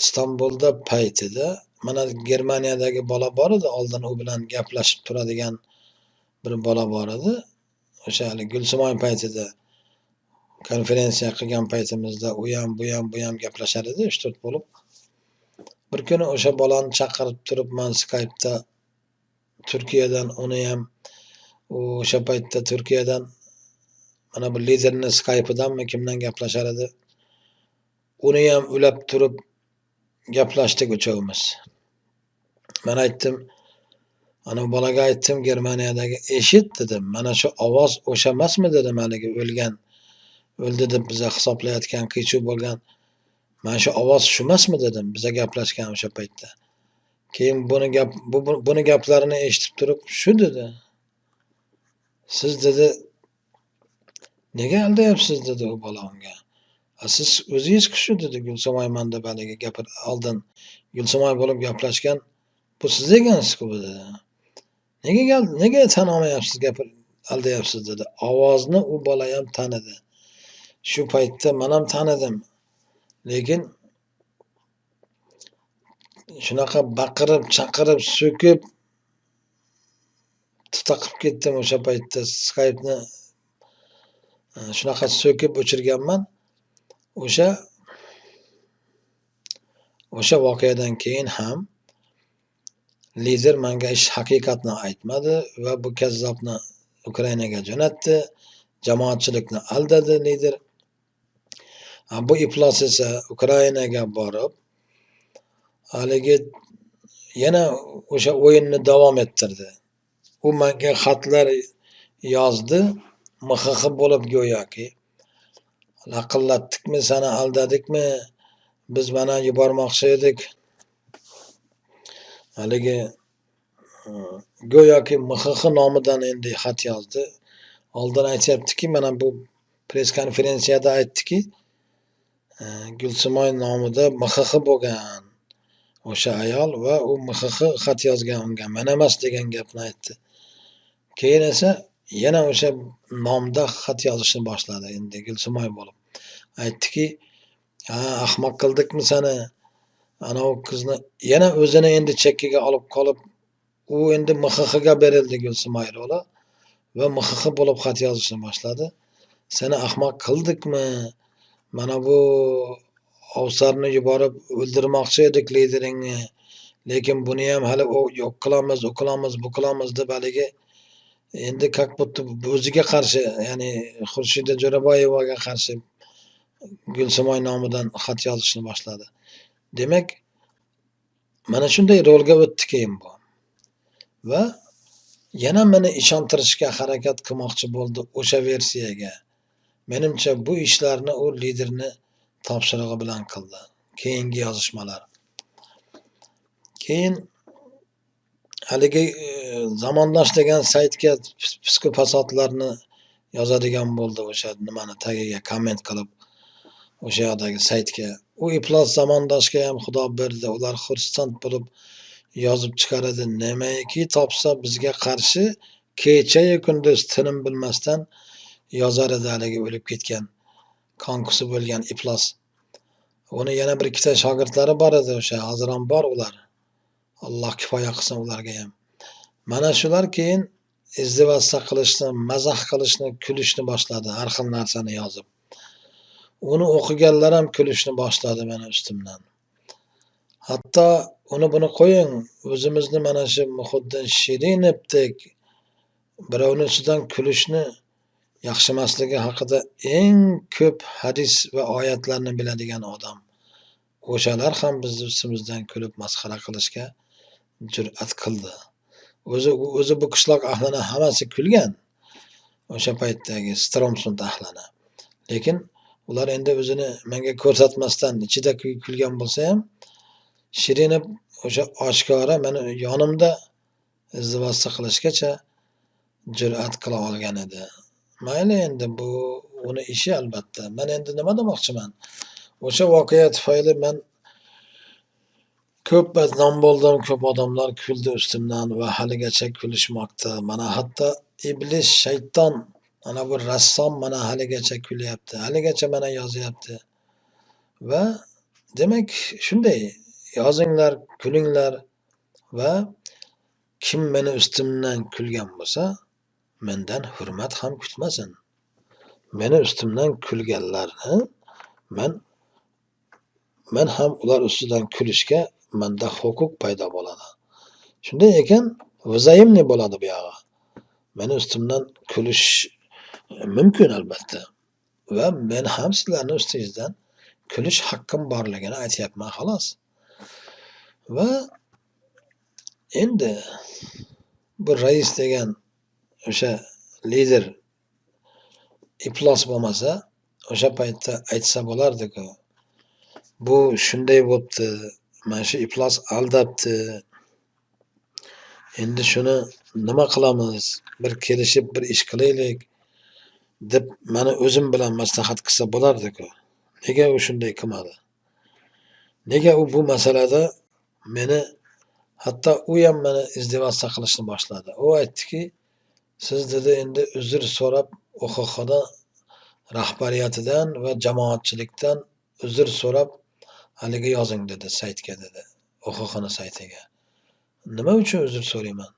Istanbulda paytida mana Germaniyadagi bola bor edi, oldin u bilan gaplashib turadigan bir bola bor edi. O'sha hali Gulsimoy paytida konferensiya qilgan paytimizda u ham, bu ham, bu ham gaplashar edi 3-4 bo'lib. Bir kuni o'sha bolani chaqirib turib, man Skype'da Turkiyadan uni ham, u o'sha paytda Turkiyadan mana bu liderni Skype'idanmi kimdan gaplashar edi. Uni ham ulab turib gaplashdik uchovimiz. Men aytdim, ana bolaga aytdim Germaniyadagi, eshit dedim, mana shu ovoz o'sha emasmi dedim, haligi o'lgan, o'ldi deb biza hisoblayotgan, qiy-chuv bo'lgan, mana shu ovoz shu emasmi dedim, biza gaplashgan o'sha paytda. Keyin buni gaplarini eshitib turib, shu dedi. Siz dedi, nega aldayapsiz dedi u bola unga. Siz o'zingiz shu dedi Gulsimoyman deb haligi gapir oldin Gulsimoy bo'lib gaplashgan bu siz ekansiz-ku dedi. Nega tan olmayapsiz, gapir aldayapsiz dedi. Ovozni u bola ham tanidi. Shu paytda men ham tanidim. Lekin shunaqa baqirib, chaqirib, so'kib tutaqib ketdim o'sha paytda Skype'ni shunaqa so'kib o'chirganman. O'sha voqeadan keyin ham lider menga ish haqiqatni aytmadi va bu kazzobni Ukrainaga jo'natdi, jamoatchilikni aldadi lider. Bu iflos esa Ukrainaga borib, haligi yana o'sha o'yinni davom ettirdi. U menga xatlar yozdi, MXX bo'lib go'yoki. Laqillatdikmi, seni aldadikmi, biz mana yubormoqchi edik. Haligi go'yoki MXX nomidan endi xat yozdi. Oldin aytyaptiki, mana bu press konferensiyada aytdiki, Gulsimoy nomida MXX bo'lgan o'sha ayol va u MXX xat yozgan unga, men emas degan gapni aytdi. Keyin esa yana o'sha nomda xat yozishni boshladi endi Gulsimoy bo'lib. Aytdiki, ha, ahmoq qildikmi seni? Ana u qizni yana o'zini endi chekkaga olib qolib, u endi MXXga berildi Gulsimoy roli va MXX bo'lib xat yozishni boshladi. Seni ahmoq qildikmi? Mana bu ovsarni yuborib o'ldirmoqchi edik lideringni. Lekin buni ham hali yo'q qilamiz, u qilamiz, bu qilamiz deb haligi endi как будто o'ziga qarshi, ya'ni Xurshida Jo'raboyevaga qarshi Gulsimoy nomidan xat yozishni boshladi. Demak, mana shunday rolga o'tdi keyin bu. Va yana meni ishontirishga harakat qilmoqchi bo'ldi o'sha versiyaga. Menimcha bu ishlarni u liderni topshirig'i bilan qildi. Keyingi yozishmalar. Keyin haligi Zamondosh degan saytga fisku fasodlarni yozadigan bo'ldi o'sha nimani tagiga komment qilib o'sha yoqdagi saytga. U iflos Zamondoshga ham Xudo berdi. Ular xursand bo'lib yozib chiqaradi. Nimaiki topsa bizga qarshi kecha-yu kunduz tinim bilmasdan yozar edi haligi o'lib ketgan, qon qusib o'lgan iflos. Uni yana bir ikkita shogirdlari bor edi o'sha, hozir ham bor ular. Alloh kifoya qilsin ularga ham. Mana shular keyin izdivasa qilishni, mazax qilishni, kulishni boshladi, har xil narsani yozib. Uni o'qiganlar ham kulishni boshladi meni ustimdan. Hatto uni buni qo'ying, o'zimizni mana shu Muhiddin Shirinovdek birovning ustidan kulishni yaxshimasligi haqida eng ko'p hadis va oyatlarni biladigan odam. O'shalar ham bizni ustimizdan kulib masxara qilishga jur'at qildi. O'zi bu qishloq ahlini hammasi kulgan o'sha paytdagi Stromsund ahlini. Lekin ular endi o'zini menga ko'rsatmasdan ichida kulgan bo'lsa ham, Shirinov o'sha oshkora meni yonimda izdivosda qilishgacha jur'at qila olgan edi. Mayli endi bu uni ishi albatta. Men endi nima demoqchiman? O'sha voqea tufayli men ko'p badnom bo'ldim, ko'p odamlar kuldi ustimdan va haligacha kulishmoqda. Mana hatto Iblis, shayton, ana bu rassom mana haligacha kulyapti, haligacha mana yozyapti. Va demak shunday yozinglar, kulinglar va kim meni ustimdan kulgan bo'lsa, mendan hurmat ham kutmasin. Meni ustimdan kulganlarni men ham ular ustidan kulishga menda huquq paydo bo'ladi. Shunday ekan, взаимный bo'ladi bu yog'i. Meni ustimdan kulish mumkin albatta. Va men ham sizlarni ustingizdan kulish haqqim borligini aytyapman xolos. Va endi bu rais degan o'sha lider iflos bo'lmasa, o'sha paytda aytsa bo'lardi-ku. Bu shunday bo'pti, mana shu iflos aldabdi. Endi shuni nima qilamiz? Bir kelishib bir ish qilaylik deb meni o'zim bilan maslahat qilsa bo'lardi-ku. Nega u shunday qilmadi? Nega u bu masalada meni, hatto u ham meni izdevаться qilishni boshladi. U aytdiki, siz dedi endi uzr so'rab OHHda rahbariyatidan va jamoatchilikdan uzr so'rab haligi yozing dedi saytga dedi. OHHni saytiga. Nima uchun uzr so'rayman?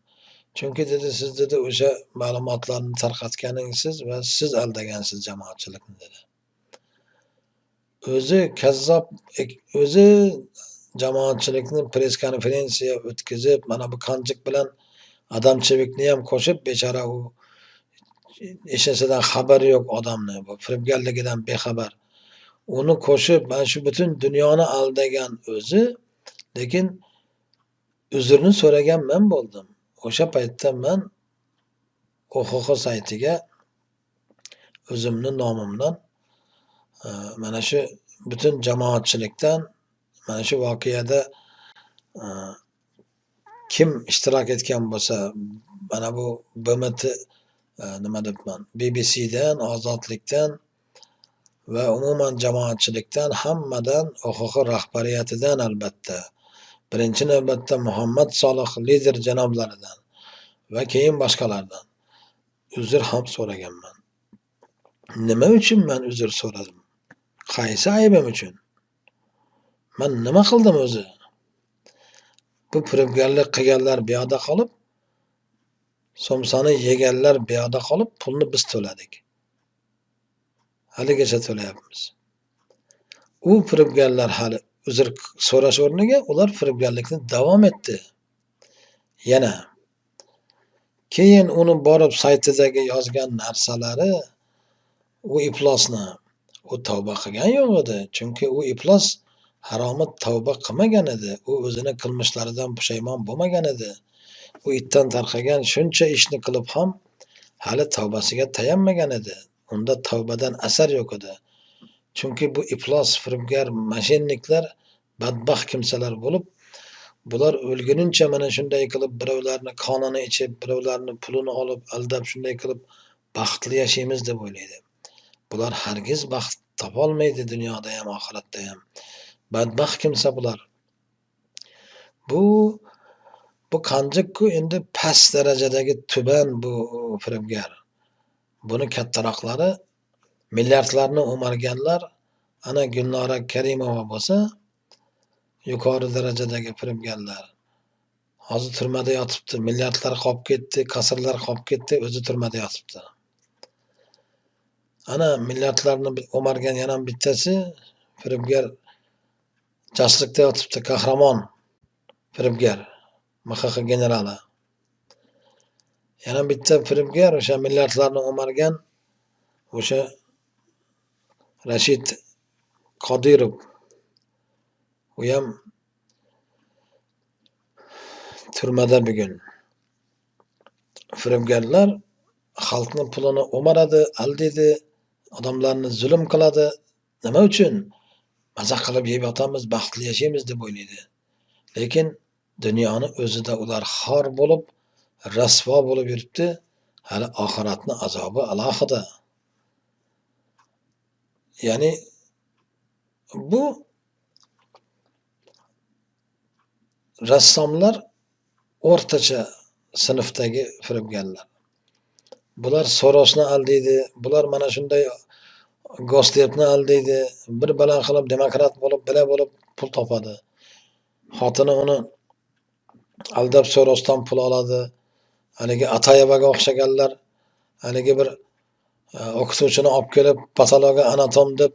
Chunki dedi siz dedi o'sha ma'lumotlarni tarqatganingiz va siz aldagansiz jamoatchilikni dedi. O'zi kazzob, o'zi jamoatchilikni press-konferensiya o'tkazib, mana bu Qanjiq bilan Adamchivikni ham qo'shib, bechora u hech narsadan xabari yo'q odamni, bu firibgarligidan bexabar. Uni qo'shib, mana shu butun dunyoni aldagan o'zi, lekin uzrni so'ragan men bo'ldim. O'sha paytda men OHH saytiga o'zimni nomimdan mana shu butun jamoatchilikdan mana shu voqeada kim ishtirok etgan bo'lsa, mana bu BMT nima debman, BBCdan, Ozodlikdan va umuman jamoatchilikdan, hammadan, OHH rahbariyatidan albatta. Birinchi navbatda Muhammad Solih lider janoblaridan va keyin boshqalardan uzr ham so'raganman. Nima uchun men uzr so'radim? Qaysi aybim uchun? Men nima qildim o'zi? Bu firibgarlik qilganlar bu yoqda qolib, somsani yeganlar bu yoqda qolib, pulni biz to'ladik. Haligacha to'layapmiz. U firibgarlar hali uzr so'rash o'rniga ular firibgarlikni davom etdi. Yana keyin uni borib saytidagi yozgan narsalari u iflosni, u tavba qilgan yo'q edi. Chunki u iflos haromi tavba qilmagan edi. U o'zini qilmishlaridan pushaymon bo'lmagan edi. U itdan tarqagan shuncha ishni qilib ham hali tavbasiga tayanmagan edi. Unda tavbadan asar yo'q edi. Chunki bu iflos, firibgar, moshenniklar badbaxt kimsalar bo'lib, bular o'lgununcha mana shunday qilib birovlarni qonini ichib, birovlarni pulini olib, aldab shunday qilib baxtli yashaymiz deb o'ylaydi. Bular hargiz baxt topolmaydi dunyoda ham, oxiratda ham. Badbaxt kimsa bular. Bu Qanjiq-ku endi past darajadagi tuban bu firibgar. Buni kattaroqlari milliardlarni o'marganlar, ana Gulnora Karimova bo'lsa, yuqori darajadagi firibgarlar. Hozir turmada yotibdi, milliardlar qolib ketdi, qasrlar qolib ketdi, o'zi turmada yotibdi. Ana milliardlarni o'margan yana bittasi firibgar jaslikda yotibdi, qahramon firibgar, MXX generali. Yana bitta firibgar o'sha milliardlarni o'margan o'sha Rashid Qodirov. U ham turmada bugun. Firibgarlar xalqni pulini o'maradi, aldaydi, odamlarni zulm qiladi. Nima uchun? Maza qilib yeb yotamiz, baxtli yashaymiz deb o'ylaydi. Lekin dunyoni o'zida ular xor bo'lib, rasvo bo'lib yuribdi. Hali oxiratni azobi alohida. Ya'ni bu rassomlar o'rtacha sinfdagi firibgarlar. Bular Sorosni aldaydi, bular mana shunday Gosdepni aldaydi, bir balo qilib demokrat bo'lib, bila bo'lib pul topadi. Xotini uni aldab Sorosdan pul oladi. Haligi Atayevaga o'xshaganlar haligi bir o'qituvchini olib kelib patologiya anatom deb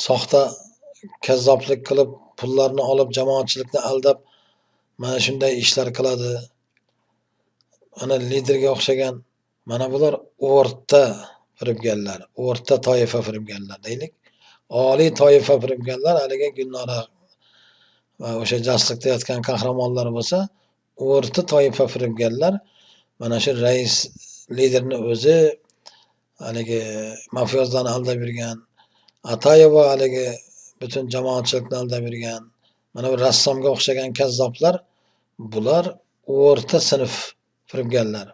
soxta kazzoblik qilib pullarni olib jamoatchilikni aldab mana shunday ishlar qiladi. Mana liderga o'xshagan mana bular o'rta firibgarlar, o'rta toifa firibgarlar deylik. Oliy toifa firibgarlar haligi Gulnora va o'sha jaslikda yotgan qahramonlar bo'lsa, o'rta toifa firibgarlar mana shu rais liderni o'zi haligi mafiozlarni aldab yurgan, Atayeva haligi butun jamoatchilikni aldab yurgan, mana bu rassomga o'xshagan kazzoblar, bular o'rta sinf firibgarlar.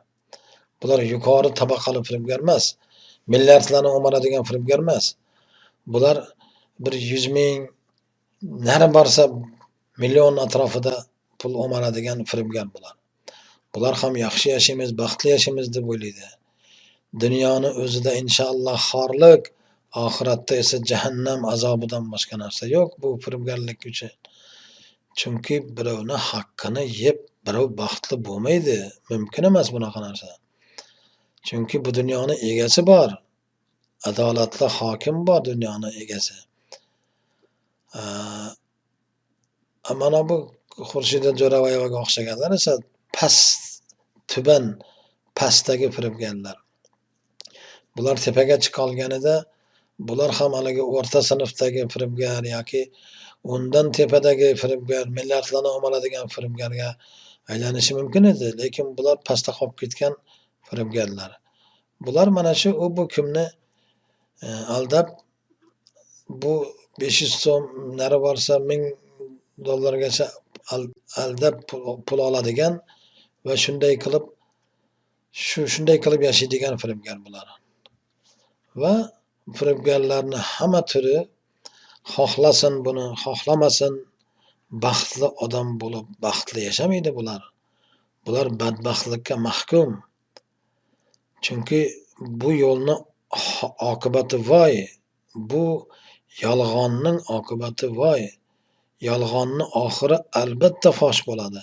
Bular yuqori tabaqali firibgar emas, milliardlarni o'maradigan firibgar emas. Bular bir 100 ming, nari borsa million atrofida pul o'maradigan firibgar bular. Bular ham yaxshi yashaymiz, baxtli yashaymiz deb o'ylaydi. Dunyoni o'zida inshaalloh xorlik, oxiratda esa jahannam azobidan boshqa narsa yo'q bu firibgarlik uchun. Chunki birovni haqqini yeb birov baxtli bo'lmaydi. Mumkin emas bunaqa narsa. Chunki bu dunyoni egasi bor. Adolatli hokim bor dunyoni egasi. Mana bu Xurshida Jo'raboyevaga o'xshaganlar esa past, tuban, pastdagi firibgarlar. Bular tepaga chiqa olganida bular ham haligi o'rta sinfdagi firibgar yoki undan tepadagi firibgar, milliardlarni o'maladigan firibgarga aylanishi mumkin edi, lekin bular pastda qolib ketgan firibgarlar. Bular mana shu u bu kimni aldab bu 500 so'm nari borsa 1000 dollargacha aldab pul oladigan va shunday qilib shunday qilib yashaydigan firibgar bular. Va firibgarlarni hamma turi xohlasin buni, xohlamasin, baxtli odam bo'lib baxtli yashamaydi bular. Bular badbaxtlikka mahkum. Chunki bu yo'lni oqibati voy, bu yolg'onning oqibati voy. Yolg'onni oxiri albatta fosh bo'ladi.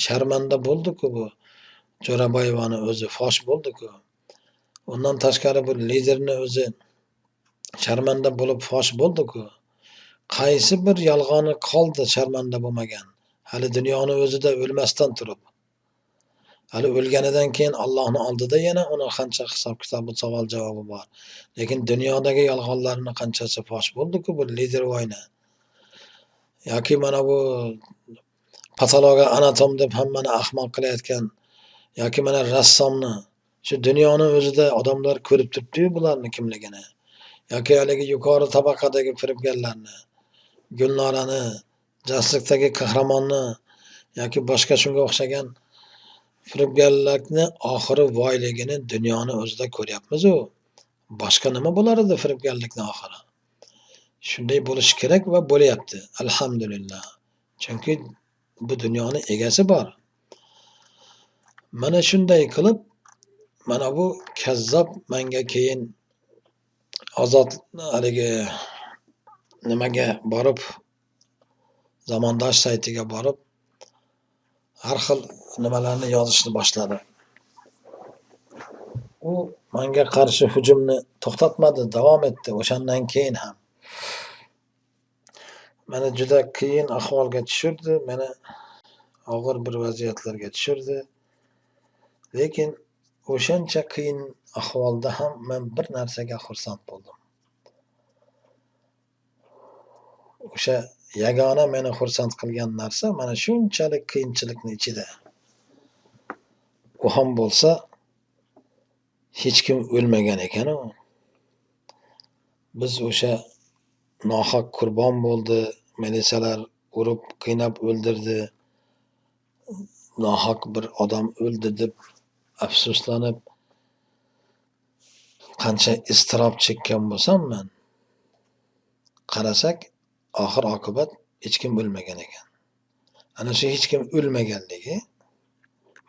Sharmanda bo'ldi-ku bu Jo'raboyevani o'zi fosh bo'ldi-ku. Undan tashqari bu liderni o'zi sharmanda bo'lib fosh bo'ldi-ku. Qaysi bir yolg'oni qoldi sharmanda bo'lmagan? Hali dunyoni o'zida o'lmasdan turib. Hali o'lganidan keyin Allohning oldida yana uni qancha hisob-kitobi, savol javobi bor. Lekin dunyodagi yolg'onlarni qanchasi fosh bo'ldi-ku bu lider voyni. Yoki mana bu patologiya anatom deb hammani ahmoq qilayotgan yoki mana rassomni shu dunyoni o'zida odamlar ko'rib turibdi-yu bularni kimligini. Yoki haligi yuqori tabaqadagi firibgarlarni, Gulnorani, jaslikdagi qahramonni yoki boshqa shunga o'xshagan firibgarlarni oxiri voyligini dunyoni o'zida ko'ryapmiz-u. Boshqa nima bo'lar edi firibgarlikni oxiri? Shunday bo'lishi kerak va bo'lyapti. Alhamdulillah. Chunki bu dunyoni egasi bor. Mana shunday qilib mana bu kazzob menga keyin Ozod haligi nimaga borib, Zamondosh saytiga borib har xil nimalarni yozishni boshladi. U menga qarshi hujumni to'xtatmadi, davom etdi o'shandan keyin ham. Meni juda qiyin ahvolga tushirdi, meni og'ir bir vaziyatlarga tushirdi. Lekin o'shancha qiyin ahvolda ham men bir narsaga xursand bo'ldim. O'sha yagona meni xursand qilgan narsa mana shunchalik qiyinchilikni ichida. U ham bo'lsa hech kim o'lmagan ekan-u. Biz o'sha nohaq qurbon bo'ldi, militsiyalar urib, qiynab o'ldirdi. Nohaq bir odam o'ldi deb afsuslanib qancha iztirob chekkan bo'lsam men, qarasak oxir oqibat hech kim o'lmagan ekan. Ana shu hech kim o'lmaganligi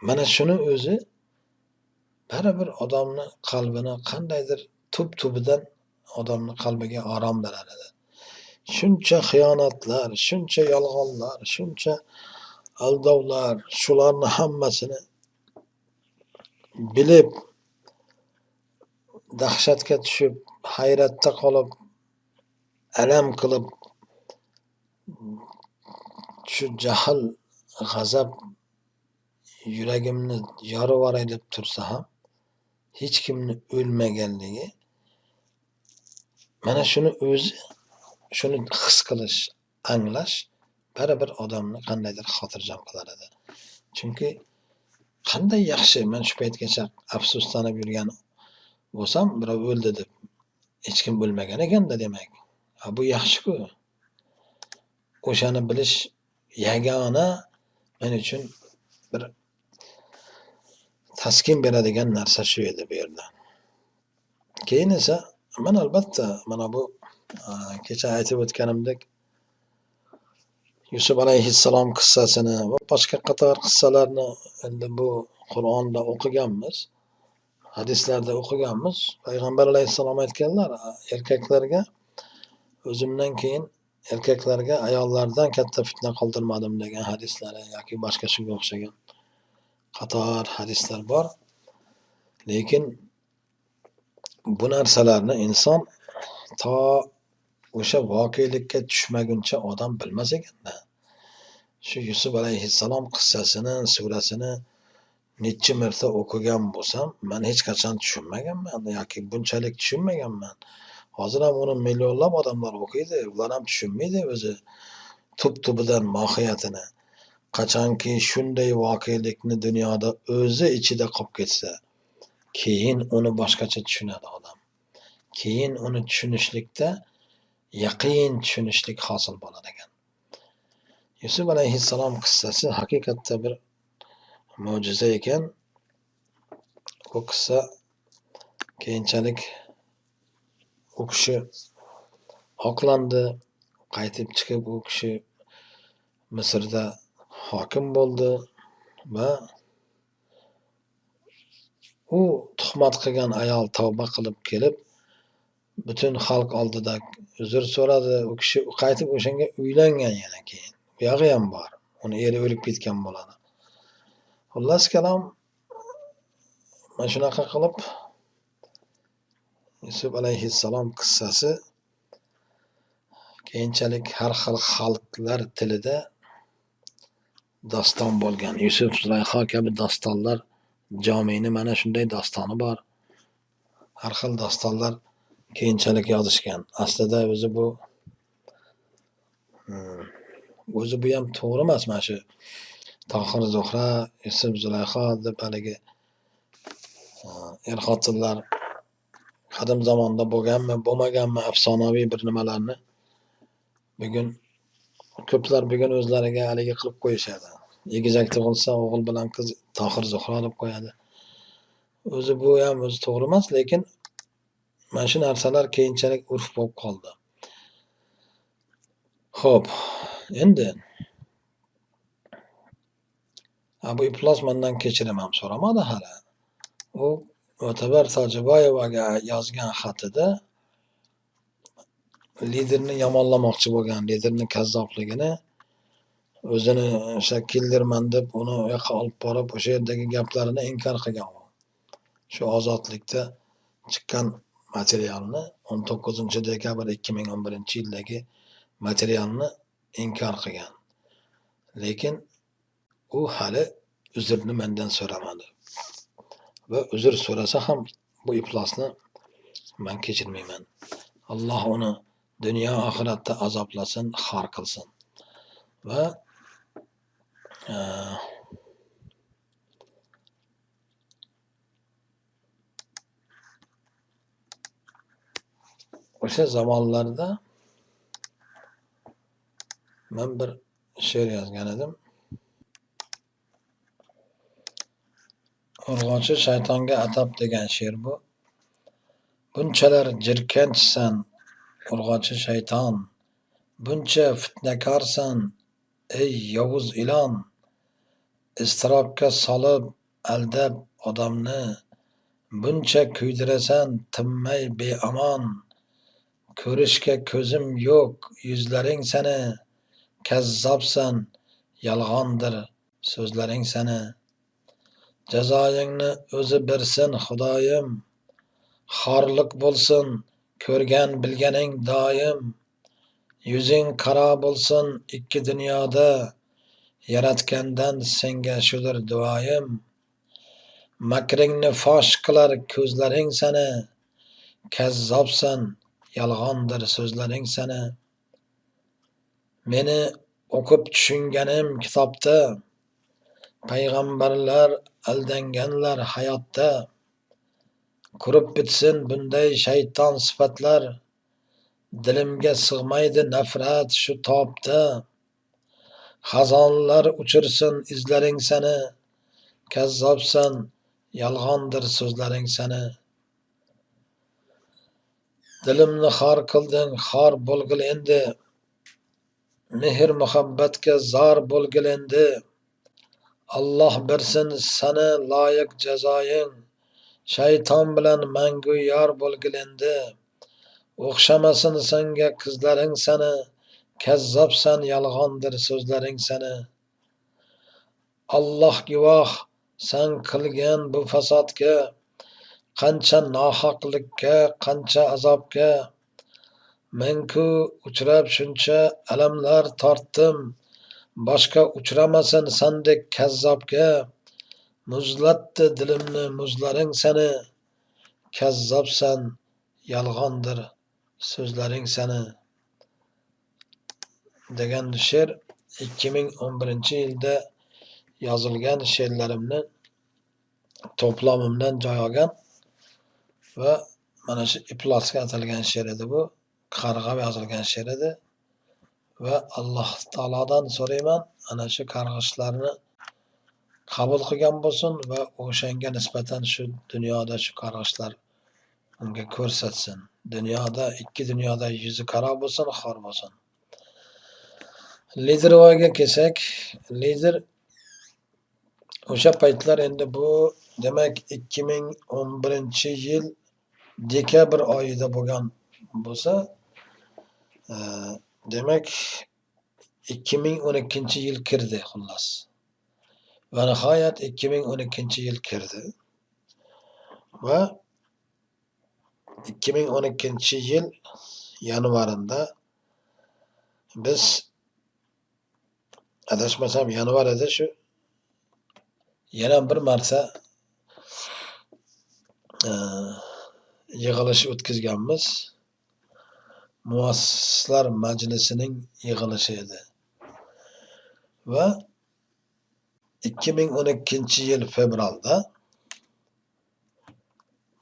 mana shuni o'zi baribir odamni qalbini qandaydir tub-tubidan odamni qalbiga orom berar edi. Shuncha xiyonatlar, shuncha yolg'onlar, shuncha aldovlar, shularni hammasini bilib, dahshatga tushib, hayratda qolib, alam qilib, shu jahl, g'azab yuragimni yorib yuboray deb tursa ham hech kimni o'lmaganligi, mana shuni o'zi, shuni his qilish, anglash baribir odamni qandaydir xotirjam qilar edi. Chunki qanday yaxshi, men shu paytgacha afsuslanib yurgan bo'lsam, birov o'ldi deb, hech kim o'lmagan ekanda demak. Ha, bu yaxshi-ku. O'shani bilish yagona men uchun bir taskin beradigan narsa shu edi bu yerda. Keyin esa men albatta mana bu kecha aytib o'tganimdek Yusuf alayhissalom qissasini va boshqa qator qissalarni endi bu Qur'onda o'qiganmiz, hadislarda o'qiganmiz. Payg'ambar alayhissalom aytganlar, erkaklarga o'zimdan keyin erkaklarga ayollardan katta fitna qoldirmadim degan hadislari yoki boshqa shunga o'xshagan qator hadislar bor. Lekin bu narsalarni inson to o'sha voqelikka tushmaguncha odam bilmas ekanda. Shu Yusuf alayhissalom qissasini, surasini necha marta o'qigan bo'lsam, men hech qachon tushunmaganman yoki bunchalik tushunmaganman. Hozir ham uni millionlab odamlar o'qiydi, ular ham tushunmaydi o'zi tub-tubidan mohiyatini. Qachonki shunday voqelikni dunyoda o'zi ichida qolib ketsa, keyin uni boshqacha tushunadi odam. Keyin uni tushunishlikda yaqin tushunishlik hosil bo'lar ekan. Yusuf alayhissalom qissasi haqiqatda bir mo'jiza ekan. Bu qissa keyinchalik u kishi oqlandi, qaytib chiqib u kishi Misrda hokim bo'ldi va u tuhmat qilgan ayol tavba qilib kelib butun xalq oldida uzr so'radi. U kishi qaytib o'shanga uylangan yana keyin. Bu yog'i ham bor. Uni eri o'lib ketgan bo'ladi. Xullas kalom, mana shunaqa qilib Yusuf alayhissalom qissasi keyinchalik har xil xalqlar tilida doston bo'lgan. Yusuf, Zulayho kabi dostonlar, Jomiyni mana shunday dostoni bor. Har xil dostonlar keyinchalik yozishgan. Aslida o'zi bu ham to'g'ri emas. Mana shu Tohir, Zuhra, Yusuf, Zulayho deb haligi er-xotinlar qadim zamonda bo'lganmi, bo'lmaganmi afsonaviy bir nimalarni bugun ko'plar bugun o'zlariga haligi qilib qo'yishadi. Egizak tug'ilsa o'g'il bilan qiz Tohir, Zuhra deb qo'yadi. O'zi bu ham o'zi to'g'ri emas, lekin mana shu narsalar keyinchalik urf bo'lib qoldi. Xo'p, endi bu iflos mendan kechirim ham so'ramadi hali. U Mo'tabar Tojiboyevaga yozgan xatida liderni yomonlamoqchi bo'lgan, liderni kazzobligini, o'zini o'sha killerman deb uni u yoqqa olib borib, o'sha yerdagi gaplarini inkor qilgan u. Shu Ozodlikda chiqqan materialni 19 dekabr 2011 yildagi materialni inkor qilgan. Lekin u hali uzrni mendan so'ramadi. Va uzr so'rasa ham bu iflosni men kechirmayman. Alloh uni dunyo oxiratda azoblasin, xor qilsin. Va o'sha zamonlarda men bir she'r yozgan edim. Urg'ochi shaytonga atab degan she'r bu. Bunchalar jirkanchsan, urg'ochi shayton, buncha fitnakorsan, ey yovuz ilon, iztirobga solib, aldab odamni, Buncha kuydirasan tinmay beamon, ko'rishga ko'zim yo'q yuzlaring sani, kazzobsan, yolg'ondir so'zlaring sani. Jazoingni o'zi bersin Xudoyim, xorlik bo'lsin ko'rgan bilganing doim. Yuzing qaro bo'lsin ikki dunyoda, Yaratgandan senga shudir duoyim. Makringni fosh qilar ko'zlaring sani, kazzobsan, yolg'ondir so'zlaring sani. Meni o'qib tushunganim kitobda, payg'ambarlar aldanganlar hayotda. Qurib bitsin bunday shayton sifatlar, dilimga sig'maydi nafrat shu tobda. Xazonlar uchirsin izlaring sani, kazzobsan, yolg'ondir so'zlaring sani. Dilimni xor qilding, xor bo'lgil endi, mehr-muhabbatga zor bo'lgil endi. Alloh bersin sani loyiq jazoying, shayton bilan mangu yor bo'lgil endi. O'xshamasin senga qizlaring sani, kazzobsan, yolg'ondir so'zlaring sani. Alloh guvoh, sen qilgan bu fasodga, qancha nohaqlikka, qancha azobga. Men-ku uchrab shuncha alamlar tortdim, boshqa uchramasin sendek kazzobga. Muzlatdi dilimni muzlaring sani, kazzobsan, yolg'ondir so'zlaring sani. Degan she'r 2011-yilda yozilgan she'rlarimni to'plamimdan joy olgan va mana shu iflosga atalgan she'r edi bu. Qarg'ab yozilgan she'r edi va Alloh taolodan so'rayman, ana shu qarg'ishlarni qabul qilgan bo'lsin va o'shanga nisbatan shu dunyoda shu qarg'ishlar unga ko'rsatsin. Dunyoda, ikki dunyoda yuzi qaro bo'lsin, xor bo'lsin. Lidervoyga kelsak, lider o'sha paytlar endi bu demak 2011-yil dekabr oyida bo'lgan bo'lsa, demak 2012-yil kirdi xullas. Va nihoyat 2012-yil kirdi. Va 2012-yil yanvarida biz, adashmasam yanvar edi shu, yana bir marta yig'ilish o'tkazganmiz. Muassislar majlisining yig'ilishi edi. Va 2012-yil fevralda,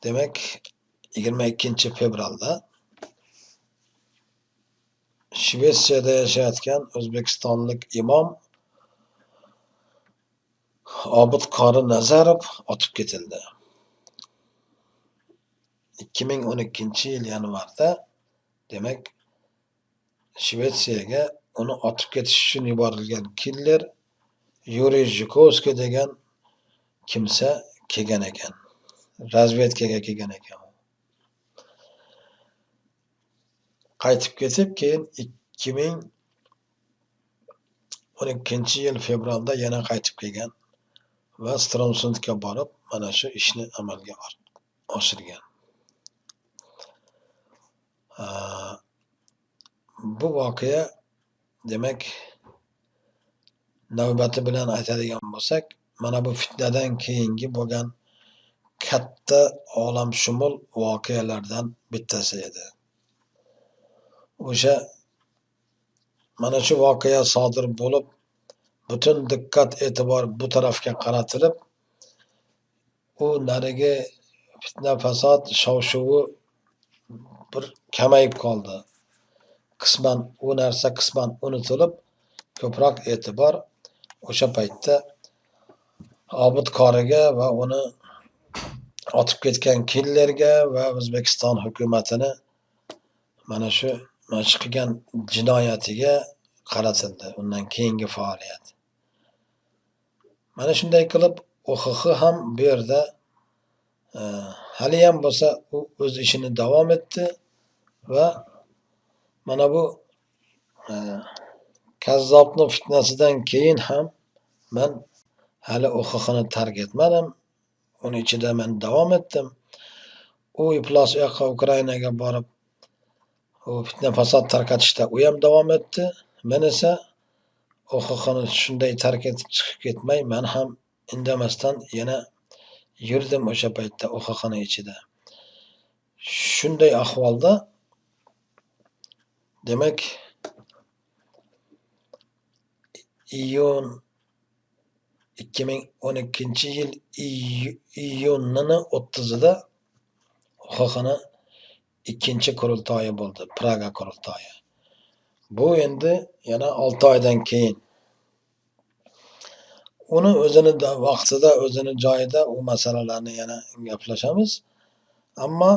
demak 22-fevralda Shvetsiyada yashayotgan o'zbekistonlik imom Obid Qori Nazarov otib ketildi. 2012-yil yanvarda, demak, Shvetsiyaga uni otib ketish uchun yuborilgan killer Yuriy Zhukovskiy degan kimsa kelgan ekan. Razvedkaga kelgan ekan. Qaytib ketib, keyin 2012-yil fevralda yana qaytib kelgan va Stromsundga borib, mana shu ishni amalga oshirgan. Bu voqea, demak, navbati bilan aytadigan bo'lsak, mana bu fitnadan keyingi bo'lgan katta olamshumul voqealardan bittasi edi. O'sha mana shu voqea sodir bo'lib, butun diqqat e'tibor bu tarafga qaratilib, u narigi fitna fasod shov-shuvi bir kamayib qoldi. Qisman u narsa qisman unutilib, ko'proq e'tibor o'sha paytda Obid Qoriga va uni otib ketgan killerga va O'zbekiston hukumatini mana shu qilgan jinoyatiga qaratildi. Undan keyingi faoliyat. Mana shunday qilib OHH ham bu yerda Haliyam bo'lsa u o'z ishini davom etdi va mana bu kazzobni fitnasidan keyin ham men hali OXXni tark etmadim. Uni ichida men davom etdim. U iflos u yoqqa Ukrainaga borib, u fitna fasod tarqatishda u ham davom etdi. Men esa OXXni shunday tark etib chiqib ketmay, men ham indamasdan yana yurdim o'sha paytda OXXni ichida. Shunday ahvolda, demak, iyun 2012-yil iyunning 30-ida OXXni ikkinchi qurultoyi bo'ldi, Praga qurultoyi. Bu endi yana 6 oydan keyin. Uni o'zini vaqtida, o'zini joyida u masalalarni yana gaplashamiz. Ammo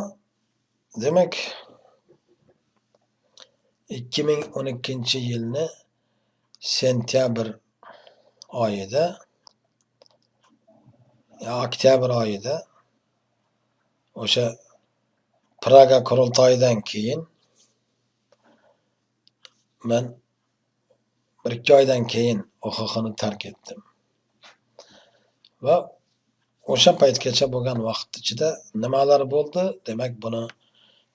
demak 2012-yilni sentyabr oyida, oktyabr oyida o'sha Praga qurultoyidan keyin men 1-2 oydan keyin OXXni tark etdim. Va o'sha paytgacha bo'lgan vaqt ichida nimalar bo'ldi? Demak, buni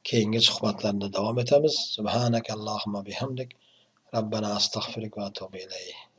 keyingi suhbatlarda davom etamiz. Subhanakallohumma bihamdik. Rabbana astag'firuka va atubu ilayk.